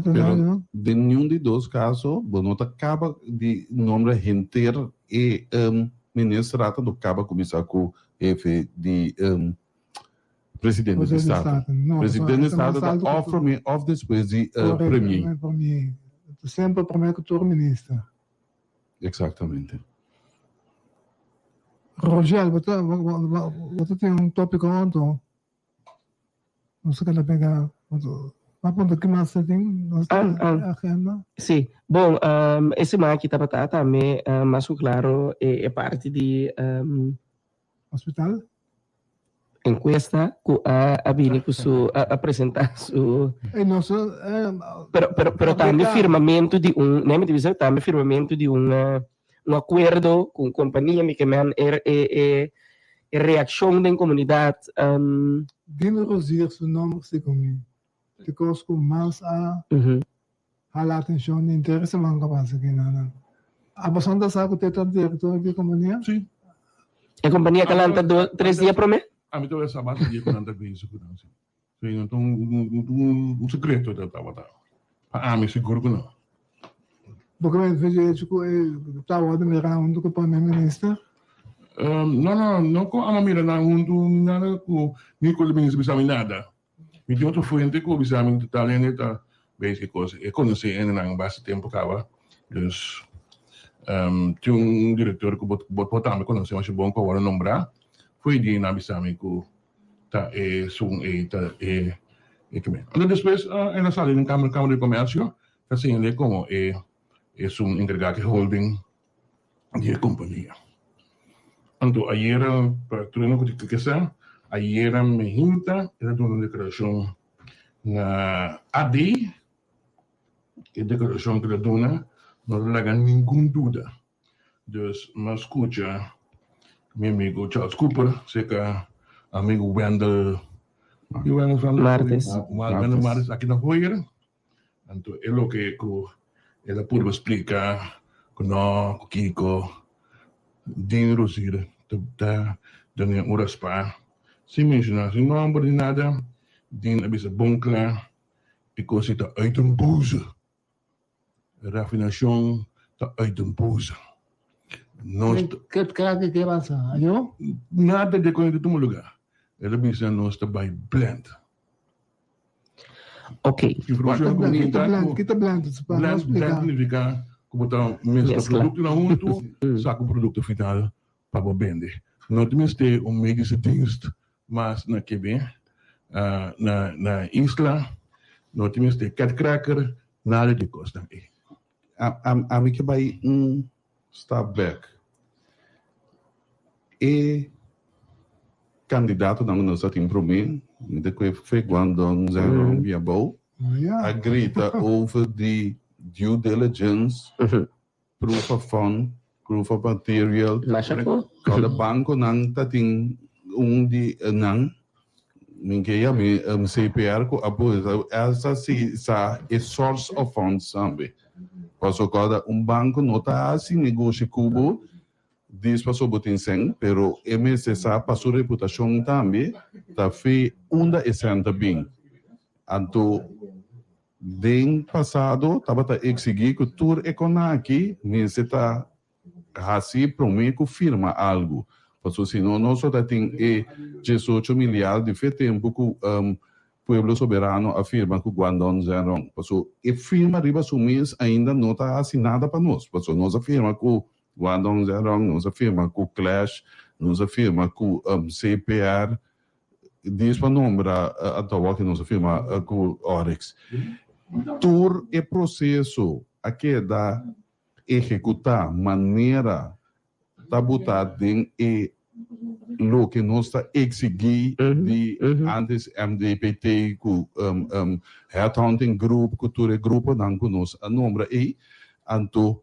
Pero den niun di dos caso bo no ta caba di nombra henter e ministerraad anto caba cuminsa cu hefe di presidente di Staten. Presidente di Staten ta of prome of despues di premier. Semper prome cu tur minister. Exactamente. Rogel, bo ta, bo ta tin un tópiko anto? Nos a keda pega, bo a puntra ki mas ta tin nos agenda? Sí, bon, e siman aki tabata tambe mas ku klaro e parti di. Hospital? Encuesta cu a a bini cu su a a presenta su E nos pero pero pero tambe firmamento di un nee mi ta bisa tambe firmamento di un un acuerdo cu un compania mi ke men e e e e reaccion den comunidad. Dino Rozier su nomber si cu mi te cos cu mas a hala atencion di henter siman cu a pasa aki nan. Abason ta sa cu te ta director di e compania? Si. E compania ta lanta do tres dia prome? Ami ta sa basta dia cu nan ta bezig cu nan si. Si no ta un secreto ta tabata. Pa ami sigur cu no. Bo ke men fezi hecho cu e ta worde mira hunto cu prome minister? No no no cu ami a mira nan hunto ni nada cu ni cu e minister bisa mi nada. Mi tin otro fuente cu bisa mi total hende ta bezig cu cos. E conoce hendenan basta tempo caba. Dus tin un director cu bo por tambe conoce masha bon cu awor a nombra. Fo'i di nan a bisa mi cu ta esun ey ta e e kimen. Anto despues el a sali den Camera di Comercio ta señal'e como e esun encarga cu e holding di e kompania. Anto ayera, pa tur hende ku ta ke sa, ayera mehinta el a duna un deklarashon na AD. E deklarashon ku el a duna no ta laga ningun duda. Dus mi a skucha mi amigu Charles Cooper serka amigu Wendel, Martes. Wendel Martes aki na Hoyer. Anto e loke ku el a purba splika ku no, ku kiko, Dean Rozier ta duna un raspá sin menshoná su nòmber ni nada. Dean a bisa bon kla e kos ei ta uit den boze. Rafinashon ta uit den boze. Nos ta. Nada di e kos ei ta tuma lugá. El a bisa nos ta bai blend. Ok. Informacion Kita comunidad blend, cu kita blend, pa blend, explica. blend significa Ku bo ta mezcla productonan huntu, saca un producto final pa bo bende. No ta mester un medische dienst mas na KB, na na isla, no ta mester cat cracker, nada di e cosnan ey. Ami ke bai un stap bek. E kandidatonan ku nos a tin promé, mi ta kue fe Guangdong Zhenrong Biabou, a grita over di due diligence, proof of fund, proof of material. Kada bankonan ta tin un di nan. Mi ke yam'é CPR ku a pone esa si sa e source of funds tambe. Pasobra kòrda un banko no ta hasi negoshi ku bo dis pasobra bo tin sèn, pero e mester sa pa su reputashon tambe ta fe unda e sèn ta bin. Anto den pasado tabata eksigí ku tur e konaki mester ta Hasi promé ku firma algu, pasobra si no nos lo ta tin e diesocho miliar di fe tempu ku Pueblo Soberano a firma ku Guandong Zhenrong. Pasobra e firma riba su mes ainda no ta hasi nada pa nos, pasobra nos a firma ku Guandong Zhenrong, nos a firma ku Clash, nos a firma ku CPR, Dies pa nombra anto awor nos a firma ku Oryx. Tur e proseso a keda ehekutá manera ta butá den e loke nos ta eksigí di antes MDPT ku Headhunting Group ku tur e gruponan ku nos a nombra ei, anto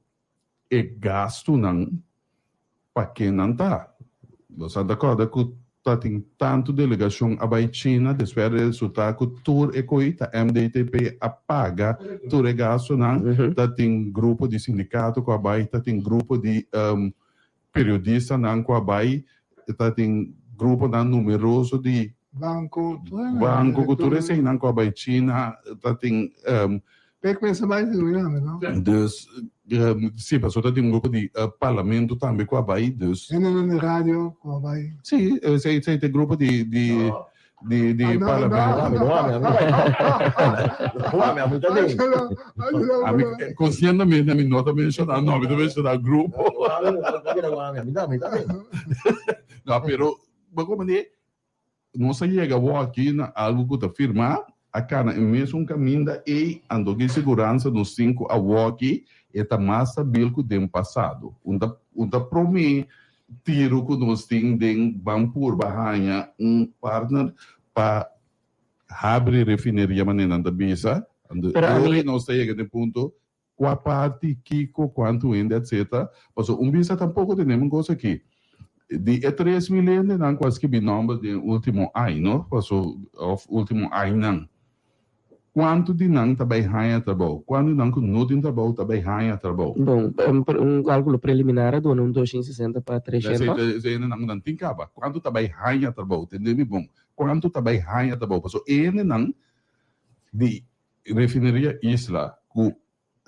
e gastunan pa ken nan ta. Nos a ta kòrda ku ta tin tantu delegashon a bai China, despues a resultá ku tur e koi ta MDTP a paga tur e gastunan, ta tin grupo di sindikato ku a bai, ta tin grupo di periodistanan ku a bai, ta tin gruponan numeroso di Banco, banco ku tur eseinan ku a bai China, ta tin. Pek mester bai si Suriname, no? Dus, si, pasobra ta tin un grupo di parlamento tambe ku a bai, dus. Hendenan di radio ku a bai. Si, esei ta e grupo di di di di parlamento. No, ami, ami. No, ami, ami ta den. Ami, konsientemente ami no ta menshoná nòmber, mi ta menshoná grupo. No, ami, ami ta, ami ta den. No, pero, bo komprendé? Nos a yega awor aki na algu ku ta firmá, a kana e mesun kaminda ei, anto ki siguransa nos tin ku awor aki e ta mas stabil ku den pasado? Un ta un ta promé tiru ku nos tin den ban purba haña un partner pa habri refineria manera nan ta bisa, anto Pero ora ami. nos ta yega na e punto Kua parti, kiko, kuantu hende, etc. Pasobra un bisa tampoko tenemos un kos aki. Di e 3000 hendenan ku a skibi nòmber den último ai, no? Paso, òf último ainan. Kuantu di nan ta bai haña trabou? Kuantu di nan ku no tin trabou ta bai haña trabou? Bon, un kálkulo preliminar a duna un 260 pa 300. Esei hendenan ku nan tin kaba. Kuantu ta bai haña trabou? Tende mi bon. Kuantu ta bai haña trabou? Pasobra e hendenan di Refineria Isla ku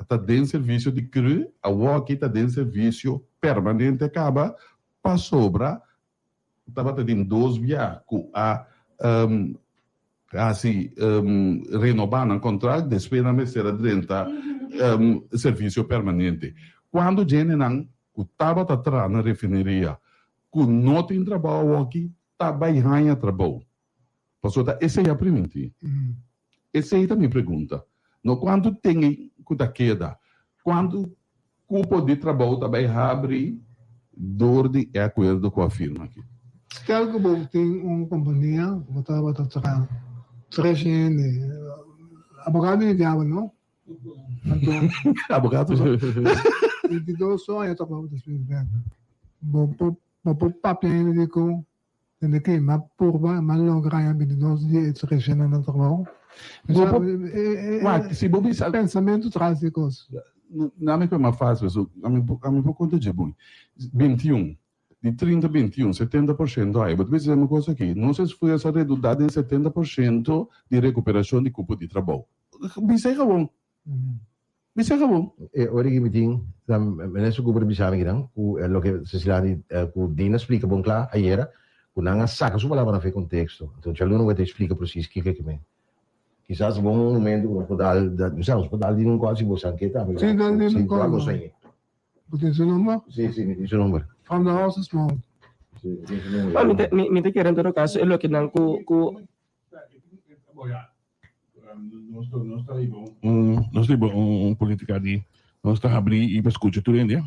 ta den servisio di cru awoki ta den servisio permanente kaba pasobra tabata tin dos bia ku a hasi renobá nan kontrakt despues nan mester a drenta servisio permanente. Kuando djendenan ku tabata traha na refineria ku no tin trabou awoki ta bai haña trabou? Pasobra ta esei a primintí. Esei ta mi pregunta. No kuantu ten ku ta keda, kuantu kupo di trabou ta bai habri dor di e akuerdo ku a firma aki? Stel ku bo tin un kompania ku bo tabata traha tres hende, abogado di diabel no? Anto Abogado sa. 22 aña trabou despues bek. Bo por bo por papia hende di ku Tende ki m'a purba, m'a logra haña bintidos di e treshena na trabou. Bo por, wak, si bo bisa. Pensamentu tras di kos. Na mi ku e mas fásil, so ami ami por konta dje bon. Bintiun, di trinta bintiun, 70% ai. Bo ta bisa e kos aki, nos esfuerso a redundá den 70% di rekuperashon di kupo di trabou. Bisa e gawon. Bisa gawon. E ora ki mi tin ta Minister Cooper a bisa mi kinan ku loke Cecilani ku Dina splika bon kla ayera ku nan a saka su palabranan for e konteksto. Anto djaluna bo ta splika presis kiko e ke men. Kisas bo un momento ku nos por dal, no sa, nos por dal di un kòl si bo san ke tambe. Sí, dal di un kòl. Bo tin su number? Sí, sí, mi tin su number. From the horse's mouth. Sí, mi tin su number. Mi ta, mi, mi ta kere en todo caso e loke nan ku, ku. Nos ta, nos ta riba un, nos ta riba un politica di nos ta habri y pa scucha tur hende,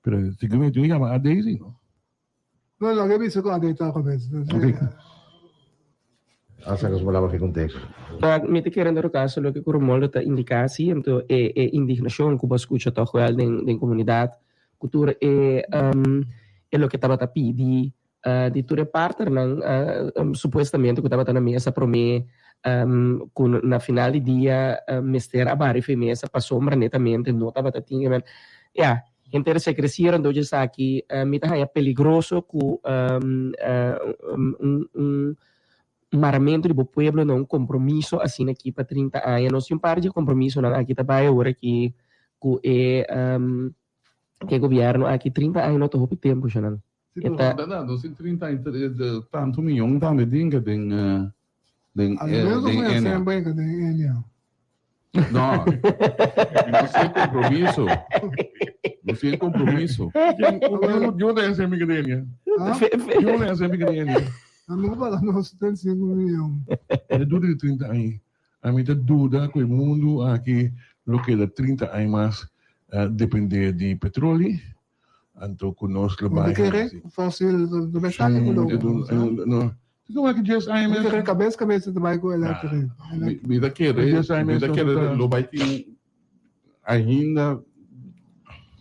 pero si mi tin yama a Daisy, no? No, loke bisa ku a ta kabes. Ok. A saka su palabra fi konteksto. Pa mi ta kere en todo kaso loke ku Romoldo ta indiká si, anto e e indignashon ku bo a skucha tòg wèl den den komunidat, ku tur e e loke tabata pidi di tur e partnernan supuestamente ku tabata na mesa promé ku na final di dia mester a bari for e mesa pasobra netamente no tabata tin e ya. Henter secrecieron door esaki mi ta haña peligroso cu un maramento di bo pueblo na un compromiso asina aki pa 30 aña. Nos tin un par di compromisonan aki ta bay awor aki cu e e gobierno aki. 30 aña no ta hopi tempo shanan. E ta. Nos tin 30 aña tanto miyon tambe dinga den den Enia. No, nos tin compromiso. Nos tin compromiso. Yo no tengo mi Enia. Yo no tengo mi Enia. No paga nos 75 miyon. E dura di 30 aña. A mi ta duda ku e mundu aki lo keda 30 aña mas depende di petroli. Anto ku nos lo bai hasi. Fossil no bai sali ku lobo. No. Ti ku wak dies aña mes. Mi kabes kabes ta bai ku electric. Mi ta kere, mi ta kere lo bai tin ainda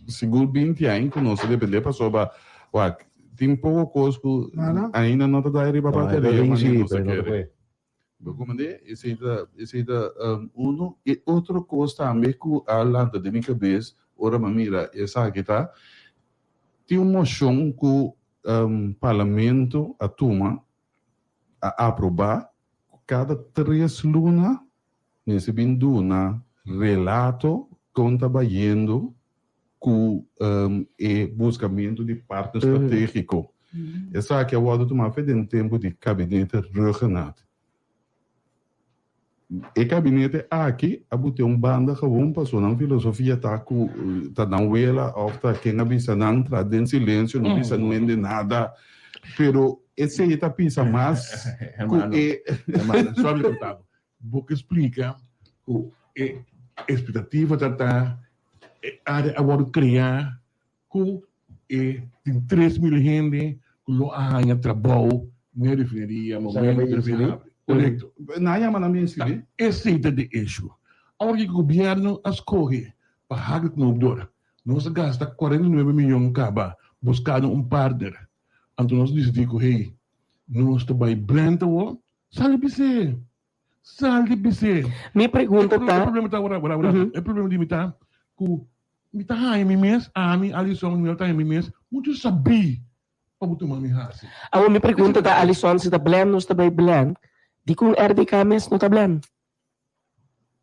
sigur binti aña ku nos ta depende pasobra wak tin poko kos ku ainda no ta dai riba bateria manera nos ta kere. Bo komende? Esei ta, esei ta uno. E otro kos tambe ku a lanta den mi kabes ora mi a mira esaki ta, tin un moshon ku Parlamento a tuma, a aprobá, ku kada tres luna mester bin duna relato kon ta bayendo ku e buskamentu di partner stratégiko. Esaki a wòrdu tumá fe den tempu di kabinete Rhuggenaath. E kabinete aki a buté un banda gewon pasobra nan filosofia ta ku ta nan wela òf ta ken a bisa nan tra den silensio no bisa no hende nada. Pero esei ta pisa mas ku e. Hermano, sorry pa corta bo. Bo ke splika ku e ekspektativa ta ta e área a wòrdu kreá ku e tin 3000 hende ku lo a haña trabou na e refineria momento ku e refineria habri. Korekto. Nan a yama nan bien sirbi. Esei ta de issue. Awor ku gobièrnu a skohe pa hak e knoop dor, nos a gasta 49 miyon kaba buskando un partner. Anto nos a disidí ku hey, nos ta bai blend awor, sali bis'é. Sal di bis'é. Mi pregunta ta. E problema ta, wara, wara, wara. E problema di mi ta ku mi ta haña mi mes, ami, Alison, mi no ta haña mi mes muchu sabí pa bo tuma mi hasi. Awor mi pregunta ta, Alison, si ta blend nos ta bai blend, dikon RDK mes no ta blend?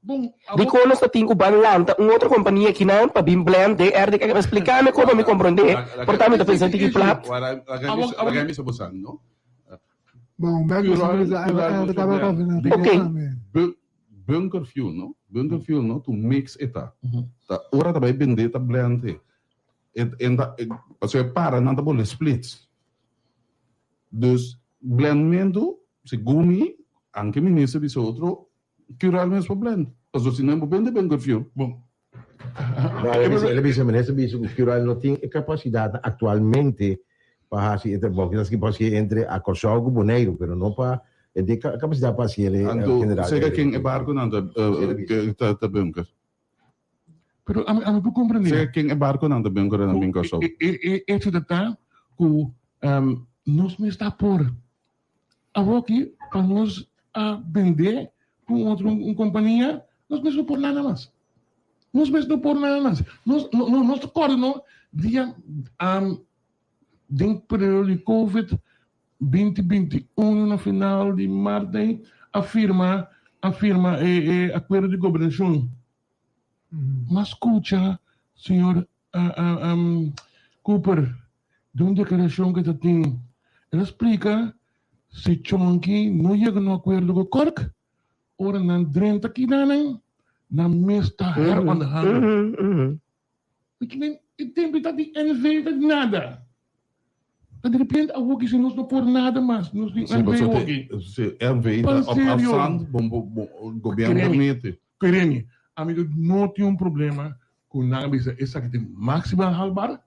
Bon, awor. Dikon nos ta tin ku ban lanta un otro kompania akinan pa bin blend den RDK? Splika mi kon pa mi komprondé, por ta mi ta pensa tiki plat. Wara, laga mi bisa bo san, no? Bon, bek Fuel oil, bisa fuel oil ta blend. raffinaria Ok. tambe. Bu- Bunker fuel, no? Bunker fuel, no? Tu mix e ta. Ta ora ta bai bende ta blend e. E en ta e pasobra e para nan ta pone splits. Dus blendmentu, segun mi, anke minister bisa otro, Cural mes por blend. Pasobra si no bo bende bunker fuel. Bon. No, el a bisa, el a bisa, minister bisa ku Cural no tin e kapasidat aktualmente pa hasi e trabou. Kisas ki por hasié entre a Kòrsou ku Boneiru, pero no pa, e tin kapasidat pa hasié e Anto, general. seka ken e barkonan ta, ta, ta bunker? Pero ami, ami por komprendé. Seka ken e barkonan ta bunker na bin Kòrsou? E, e, e hecho ta ta ku nos mes ta por. Awoki pa nos a bende ku un otro un kompania, nos mes no por nada mas. Nos mes no por nada mas. Nos no no nos ta kòrda no dia den periodo di covid 2021 na final di mart ei a firma a firma e e akuerdo di gobernashon. Mas skucha señor Cooper den un deklarashon ku e ta tin, el a splika si Chonky no yega na un akuerdo ku Kork. Ora nan drenta kidanan, nan mes ta heronderhandelen. Mi men, e tempo ta di NV ta di nada. Ta di repente awor ki si nos no por nada mas, nos di NV awor ki. Si NV ta op afstand, bon gobierno ta mete. Kere mi, ami no tin un problema ku nan a bisa esaki tin maxima haalbaar.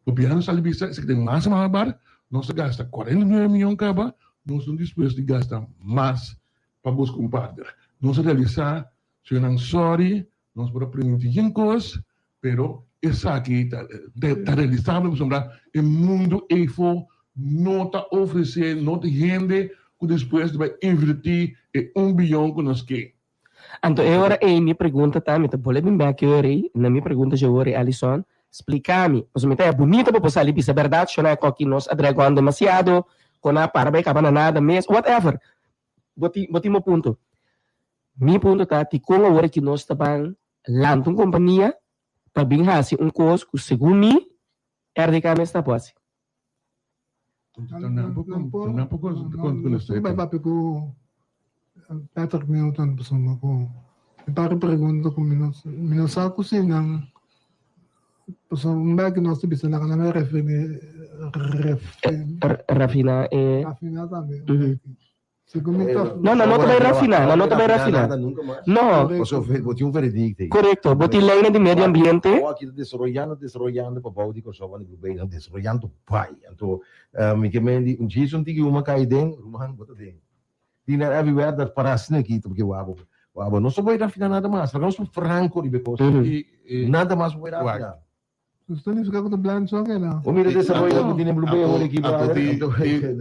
Gobierno sali bisa esaki tin maxima haalbaar, nos a gasta 49 miyon kaba, nos no dispuesto di gasta mas pa buska un partner. Nos a realisa, señornan sorry, Nos por a primintí yen kos, pero esaki ta ta realisabel pasobra e mundu eifo no ta ofresé, no tin hende ku despues ta bai invertí e un biyon ku nos ke. Anto e ora ei mi pregunta ta, mi ta bolbe bin bek e ora ei, na mi pregunta dje ora ei, Alison, splika mi, pasobra mi ta e bunita pa por sali bisa bèrdat, shona e koki nos a drag on demasiado, kon a para bai kaba na nada mes, whatever. Bo tin bo tin bo punto. Mi punto ta dikon awor aki nos ta ban lanta un kompania pa bin hasi un kos ku segun mi RDK mes ta por hasi. Nos bai papia ku Patrick Milton pasobra ku e par di pregunta ku mi no sa ku si nan pasobra un bek nos ta bisa nan a Rafina e. Rafina tambe. No, nan no ta bai rafiná, nan no ta bai rafiná. No. Pasobra bo tin un veredicto ei. Korekto, bo tin leinan di medio ambiente. Awor aki ta desaroyando, desaroyando pa bou di Kòrsou wan di Blue Bay, nan desaroyando bai. Anto mi ke men di un djis un tiki huma kai den, ruman bo ta den. Tin nan everywhere dat para asina aki ta porque wou abo no so bai rafiná nada mas, laga nos por franco riba e kos aki. Nada mas bo bai rafiná. Nos ta nifica cu ta blind so keda. Bo mira desaroyo cu tin den Blue Bay awor aki Anto tin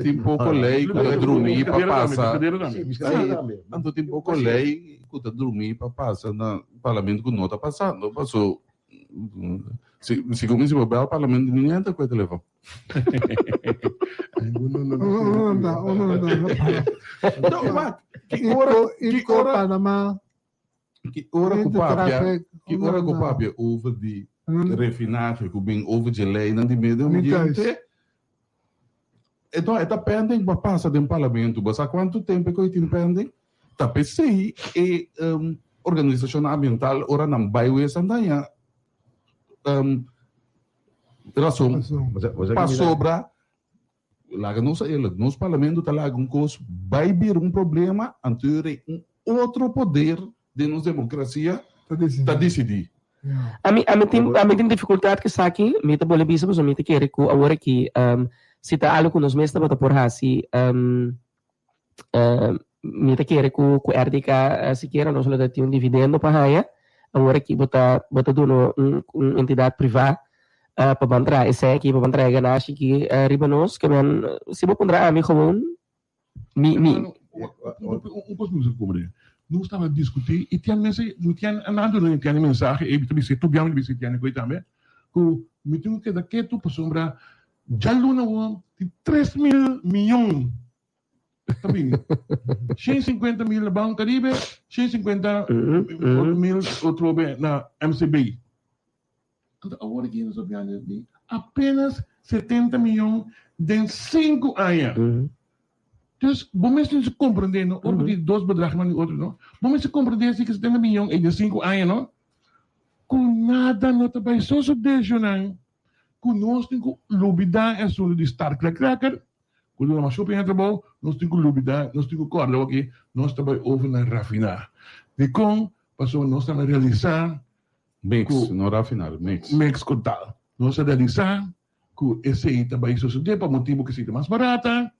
tin poco ley cu ta drumi pa pasa. Anto tin poco ley cu ta drumi pa pasa na parlamento cu no ta pasando paso si si cuminsa bo bel parlamento ni hende ta coge telefon. Uno no ta uno no ta. No wak ki ora ki ora Panama. Ki ora ku papia, ki ora ku papia over di refinahe ku bin over dje leinan di medio ambiente, e no, e ta pending pa pasa den parlamento. Bo sa kuantu tempu ku e tin pending? Ta p'esei e organisashonnan ambiental ora nan bai wes nan daña rason pasobra Laga nos eerlijk, nos parlamento ta laga un cos bay bira un problema, anto e un otro poder den nos democracia ta dicidi. Ami ami tin ami tin dificultad cu esaki, mi ta bolbe bisa pasobra mi ta kere cu awor aki si ta algo cu nos mes tabata por haci mi ta kere cu cu RDK sikiera nos lo ta tin un dividendo pa haya, awor aki bo ta bo ta duna un un entidad priva pa ban traha esei aki, pa ban traha e ganashi aki riba nos, ke men si bo puntra ami gewoon mi mi. Un kos mi gusta komprende, nos tabata diskutí i tin mester mi tin a nan duna mi tin e mensahe ei mi ta bisa tur bia mi ta bisa e koe tambe ku mi tin ku keda ketu pasobra djaluna awor tin 3000 miyon Ta bini. 150 mil na Banco Caribe, 150 mil otro be na MCB. Anto awor aki nos ta piandi di apenas 70 miyon den 5 aña. Dus bo mester si comprende no, ora bo tin dos bedragnan di otro no, bo mester comprende si ki 70 miyon ei den 5 aña no, ku nada no ta bai sosode shownan, ku nos tin ku lubida e asunto di Starcrack Cracker, Ku duna mas hopi hende trabou, nos tin ku lubidá, nos tin ku kòrda awor nos ta bai over na rafiná. Dikon? Pasobra nos ta realisá Mix, ku no rafiná, mix. Mix ku tal. Nos a realisá ku esei ta bai sosodé pa motibu ku esei ta mas barata,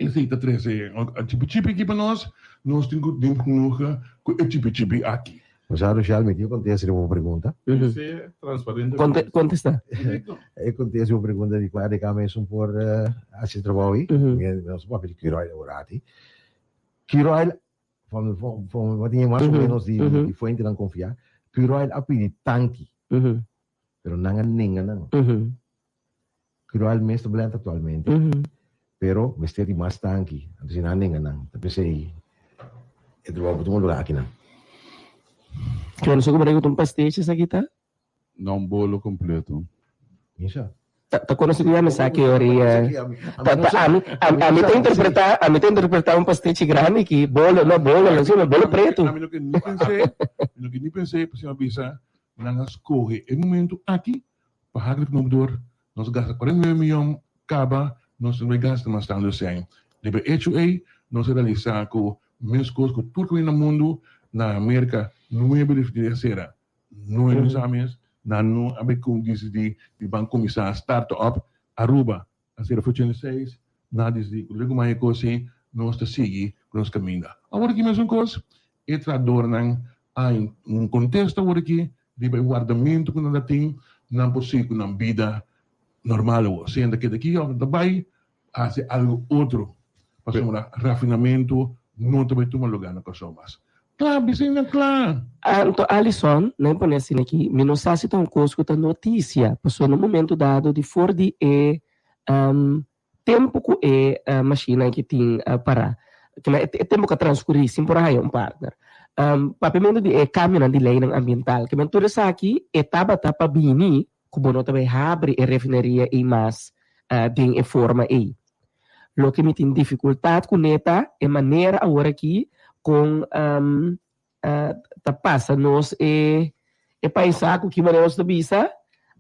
esei ta trese chipi chipi aki pa nos, nos tin ku den genoegen ku e chipi chipi aki. Gonzalo Shal, mi tin contesta riba bo pregunta. Sea transparente. Conte, contesta. E contesta riba bo pregunta di cua RDK mesun por haci e trabou ei. Nos a papia di Curoil awor ati. Curoil, van, van, van wat tin mas o menos di, di fuentenan confia, Curoil a pidi tanki, pero nan a nenga nan. Curoil mes ta blend actualmente, pero mester di mas tanki, anto si nan a nenga nan, ta p'esei e trabou por tuma lugar akinan. Yo no sa como rego ta un pastechi esaki ta? No, un bolo completo. Misa. Ta ta kono si mi sa ki ora i ta ta ami ami ta interpreta ami ta interpreta un pastechi grandi ki bolo no bolo no si bolo pretu. Ami loke ni pensé mi loke ni pensé pasobra mi a bisa nan a skohe e momento aki pa hak di knoop door nos gasta 49 miyon kaba nos no bai gasta mas tantu esei riba e hecho ei nos a realisa ku meskos ku tur kaminda na mundu na Merka nuebe refineria sera No e nos ames, nan no a bay cu dicidi di ban cuminsa start up Aruba. A sera for 86, nan a dicidi cu luego maña cos ey nos ta sigui cu nos caminda. Awor aki mesun cos, e trahadornan a un contesta awor aki riba e wardamento cu nan ta tin, nan por sigui cu nan bida normal awor. Sea nan ta keda aki of nan ta bay Hasi algo otro, pasobra rafinamentu no ta bai tuma lugá na Kòrsou mas. Kla, bisina kla! Anto Alison, nan pone asina aki, mi no sa si ta un kos ku ta notisia, pasobra na un momento dado di for di e tempu ku e mashinnan aki tin pará, e tempu ku a transkurí sin por a haña un partner. Papiamentu di e kambionan di leinan ambiental, ke men tur esaki e tabata pa bini ku bo no ta bai habri e refineria ei mas den e forma ei. Loke mi tin difikultat kuné ta e manera awor aki kon ta pasa nos e e paisa ku ki manera nos ta bisa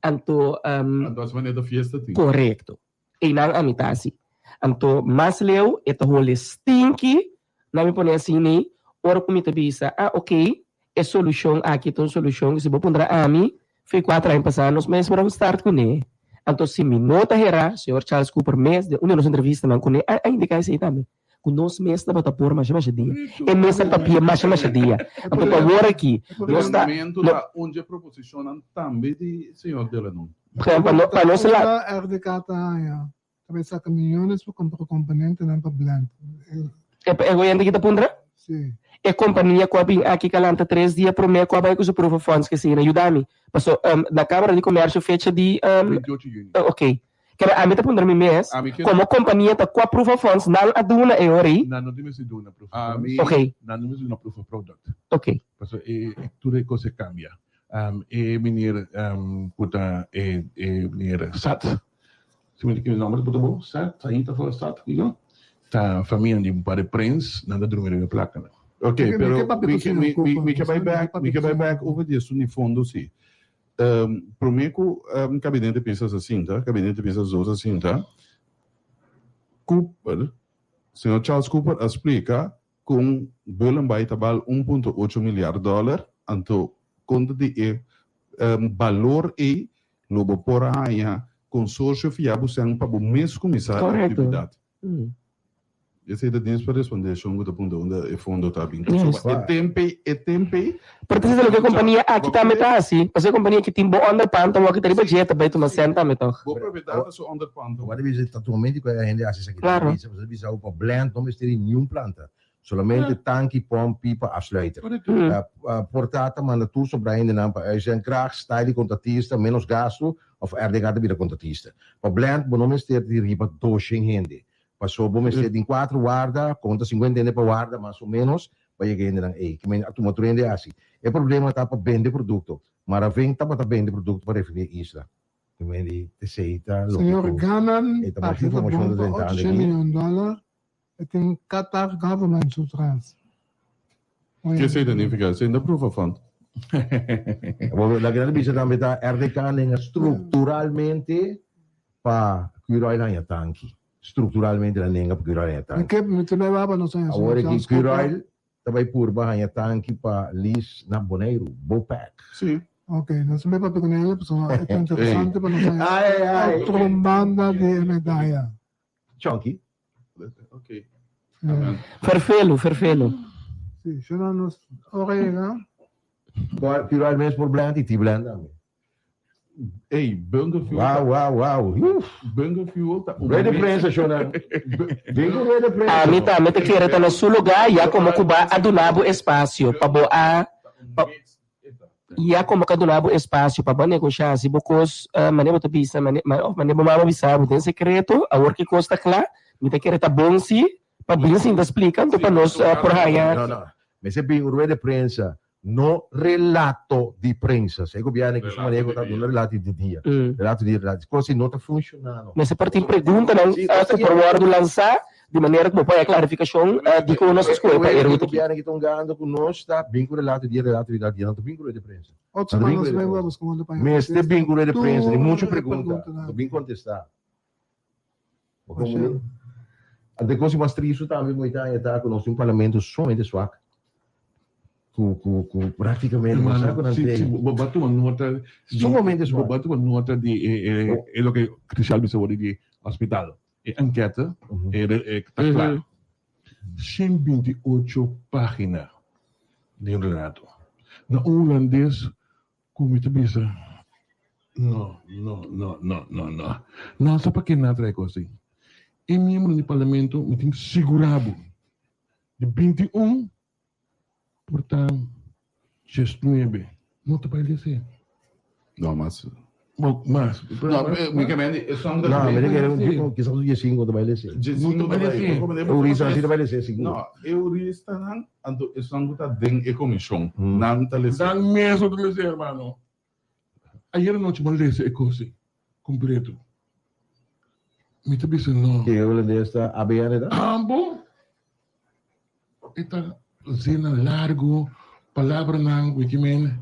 anto. Anto as manera ta fiesta tin. Korekto. Einan ami ta hasi. Anto mas leu e ta hole stinky, nan mi pone asina ora ku mi ta bisa, ah ok, e solushon aki ta un solushon ku si bo puntra ami, fe kuater aña pasá nos mes por a start kuné. Anto si mi no ta herá, señor Charles Cooper mes den un di nos entrevistanan kuné a indiká esei tambe, ku nos mes tabata por masha masha dia. E mes a papia masha masha dia. Anto pa awor aki nos ta. Plenamentu ta un dje proposishonnan tambe di señor Delanon. Pa nos la. RDK ta haña ta bai saka miyones pa kumpra komponentenan pa blend. E oyente ki ta puntra? Si. E kompania ku a bin aki kalanta tres dia promé ku a bai ku su proof of funds ke asina yuda mi. Paso na Kámara di Komèrsio fecha di. 28 juni. Oké. Kere ami ta puntra mi mes, komo kompania ta kua proof of funds nan a duna e ora ei? Nan no tin mester duna proof of funds. Oké. Nan no mester duna proof of product. Oké. Pasobra e tur e kos a kambia. E meneer ku ta e meneer Sat, si mi ta kere nomber ta por ta bon, Sat, Said of Sat, kiko? Ta famia di un par de prins, nan ta drumi riba e plakanan. Oké, pero mi mi ke bai bek, mi ke bai bek over di esun di fondo si. Promé ku Gabinete Pisas a sinta, Gabinete Pisas dos a sinta, Cooper, señor Charles Cooper a splika kon Bullenbaai ta bal un punto ocho milyar dòler, anto konta di e balor ei lo bo por a haña konsorsio fiá bo sèn pa bo mes kuminsá aktividat. Esei ta dins pa respondé shon ku ta punta unda e fondo ta bin. Pasobra e tempe, e tempe. Pero ta loke e kompania aki tambe ta hasi. Pasobra e kompania aki tin bo onderpand, ta wòrdu ta riba dje, ta bai tuma sèn tambe tòg. Bo propiedat ta su onderpand. Bo a bisa ta tuma mente ku e hende hasi esaki. Bo a bisa pa blend no mester di niun planta. Solamente tanki, pòmp, pipa, afsluiter. Por ta ta manda tur sobra hendenan pa uitzendkracht, style di kontratista, ménos gastu, òf RDK ta bira kontratista. Pa blend bo no mester di riba doshen hende. Paso bo mester tin kuater warda, konta sinkuenta hende pa warda mas o ménos pa yega hendenan ei. Ki men a tuma tur hende hasi. E problema ta pa bende produkto. Maraven tabata bende produkto pa refineria Isla. Ki men di esei ta loke Señor ku Ganan e ta masha tarheta informashon bon ta pa drentando ocho aki. milyon dòler e tin Qatar government su tras. Ke esei ta nifiká? Esei no ta proof of fund. Bo la grandi bisa tambe ta RDK nenga strukturalmente pa Curoil haña tanki. Strukturalmente nan nenga pa Curoil haña Mi tanki. ke mi ta bai waba nos haña Awor señor aki Charles Cooper. Curoil ta bai purba haña tanki pa lease na Boneiru, Bopec. Sí. Ok, nos ta bai papia ku nel pasobra e ta interesante pa nos haña Ai, ai. otro banda di e medaya. Chonky. Ok. Ferfelu, ferfelu. Sí, shona nos ora yega. Curoil mes por blend y ti blend tambe. Ey, bunker fuel. Wow, wow, wow. Uf. Bunker fuel ta un Rueda de prensa, Shona. Bin ku rueda de prensa. Ami tambe ta kere ta na su lugá ya komo ku bo a duna bo espasio pa bo a ya komo ku a duna bo espasio pa bo a negoshá si bo kos manera bo ta bisa òf manera bo mama bisa bo den sekreto awor ki kos ta kla mi ta kere ta bon si pa bin sinta splika anto pa nos por haña. No, no. Mester bin un rueda de prensa. No relato di prensa. Si e gobierno aki su manera cu ta duna relato di dia. Relato di dia, relato. Cos si no ta funciona. Mester por tin preguntanan cu por wordo lansa di manera cu bo por haya clarificacion dicon nos ta scohe pa e ruta aki. E gobierno aki ta hungando cu nos ta bin cu relato di dia, relato di dia. Nan ta bin cu rueda di prensa. Otro Nan ta bin siman cu nos rueda di bay prensa. wou busca wonder pa haya Mester contesta bin cu rueda di prensa. Tin tur mucho e pregunta. preguntanan. Ta bin contesta. Bo Masha. comprende? Anto e cosa mas tristu tambe moita ta cu nos tin un parlamento sumamente swak. Cu cu cu practicamente bo sa cu nan Si, tin. si, bo bo tuma nota di, Sumamente bo swak. bo tuma nota di e e e loke Cristal bisa worde di hospital. E ankete e e ta kla. 128 pagina di un relato. Na un hulandes Ku mi ta bisa, No, no, no, no, no, no. No sa pake nan a trae kos ei. E miembronan di parlamento mi tin sigurá bo, di 21 por ta 19 no ta bai lese. No, mas. Bo, mas. No, mi ke mende, e son No, mi ta kere kisas un 15 ta bai lese. No ta bai lese. Eurista si ta bai lese, sigur. No, euristanan Anto esun ku ta den e komishon, nan ta lesa. Nan mes no ta lesa, hermano. Ayer anochi bo a lesa e kos ei kompleto. Mi ta bisa no. Ke hulandes ta ABN ta? Ambo e ta zinnan largu, palabranan, weet je men,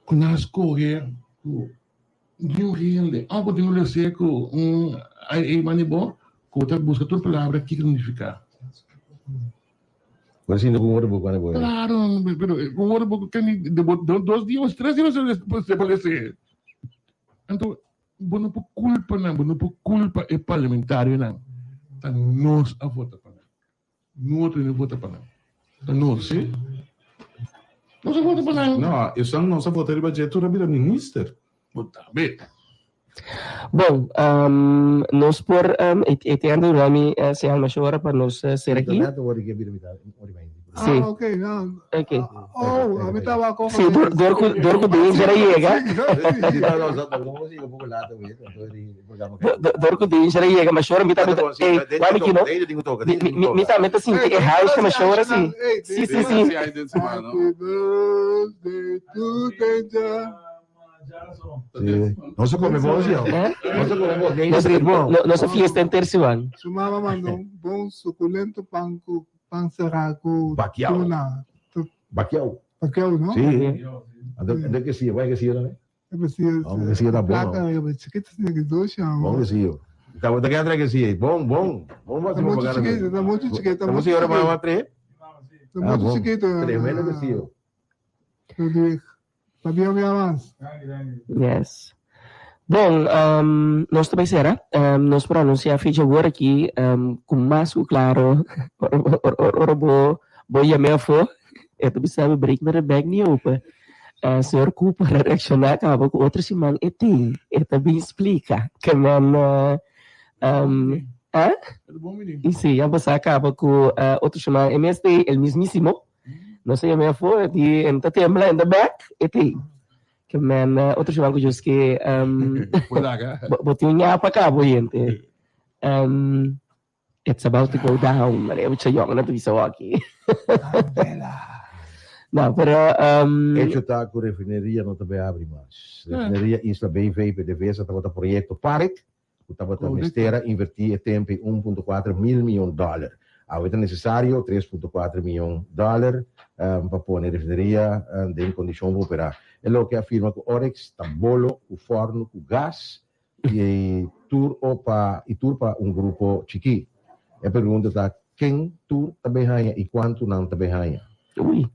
ku nan a skohe ku niun hende, amo tin un lese ku un ai mani bo ku ta buska tur palabra kiko significa. Bo ta sinti ku un woordenboek mani bo? Claro, pero un woordenboek ken di dos dia of tres dia bo ta lese. Anto bo no por culpa nan, bo no por culpa e parlamentarionan, ta nos a vota pa nan. No otro hende vota pa nan. Ta nos, sí. Nos a vota pa nan. No, esun nos a vota riba dje tur a bira minister. Bo tambe. Bon, nos por e te anda dura mi señal masha ora pa nos ser aki. Sí. Ah, ok, no. Ok. Oh, a mi taba como. Sí, dor, dor cu, dor cu Danger a yega. Dor cu Danger a yega, masha ora mi tambe ta, ey, wak mi kino, mi, mi, mi tambe ta sinti e huis masha ora si. Sí, sí, sí. Happy birthday to Danger. No se come bons, yo. No se come bons. Nos, nos a fiesta en Terciwan. Su mama mandó un bon suculento pan cu Pan será ku Bakiau. tuna. Bakiau. Bakiau, no? Sí. Anto, anto que sí, bai que sí también. Que sí, Bom que sí ta bon. Plata, que chiquito sí, que doce. Bom que sí. Ta ta que entra que sí. Bom, bom. Bom Tá muito chiquito, tá muito chiquito, tá muito muito chiquito. chiquito. Tre? Tá muito chiquito. Tremendo que sí. Pabia mi avans. Yes. Bon, um, nos ta bai sera. Um, nos por anuncia fecha awor aki um, ku mas ku klaro ora bo bo yam'é afó, e ta bisa mi break mi rebek ni open. Uh, señor Cooper a reacciona kaba ku otro siman e tin, e ta bin splika ke men uh, um, ah? Sí, ya bo sa kaba ku uh, otro siman e mes t'ei el mismisimo. No sé, me afo, di en ta tembla en ta back, e te. Ke men otro siman ku just ke um, bo tin un ñapa ka bo gente. Um, it's about to go down, mane mucha yong na ta bisa waki. No, pero um, Hecho ta ku refineria no ta bay abri mas. Refineria Isla BV, PDVSA tabata proyecto Parek, ku tabata mester a invertí e tempu ei 1.4 mil mion dòler. Awe ta nesesario 3.4 mion dòler pa pone e refineria den kondishon pa operá. E loke a firma ku Oryx ta bolo ku fòrnu ku gas i tur o pa i tur pa un grupo chikí. E pregunta ta ken tur ta bay haña i kuantu nan ta bay haña.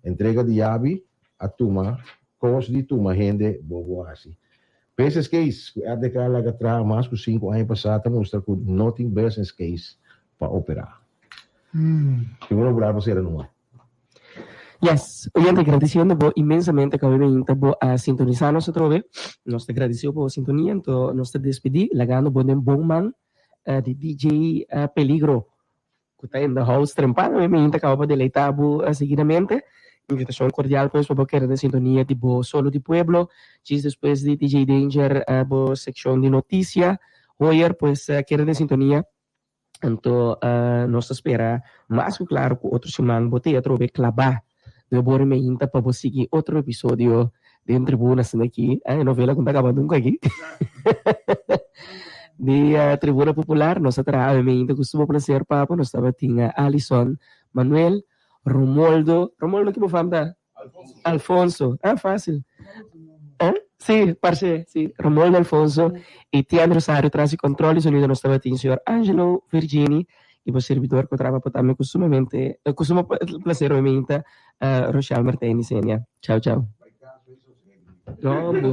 Entrega di yabi a tuma kos di tuma hende bobo hasi. Business case ku RDK a laga traha mas ku sinku aña pasá ta mustra ku no tin business case pa operá. Tin un obrá pa sera numa. Yes, oyente gradiciendo bo inmensamente ku awe mainta bo a sintonisa nos atrobe. Nos ta gradicio pa bo sintonia, anto nos ta despedi lagando bo den bon man di DJ Peligro. Ku ta in the house trempa mi mi ta kaba pa deleita bo seguidamente. Invitacion cordial pues pa bo keda den sintonia di bo Solo di Pueblo. Djis despues di DJ Danger bo seccion di noticia. Hoyer pues keda den sintonia. Anto nos ta spera mas ku claro ku otro siman bo ta atrobe claba. Nuebe ora y meinta pa bo sigui otro episodio den Tribuna asina aki. E novela ku no ta kaba nunka aki. Di Tribuna Popular nos a traha awe meinta ku sumo placer papa nos tabatin Alison Manuel Romoldo, Romoldo ki bo fam ta? Alfonso. Ah, fácil. Eh? Sí, parce, sí. Romoldo Alfonso y Tian Rosario tras di control di sonido nos tabatin señor Angelo Virgini y bo servidor cu traba pa tambe cu sumamente, cu sumo placer obviamente, Rochelle Martijn Isenia. Chao, chao. Dombo.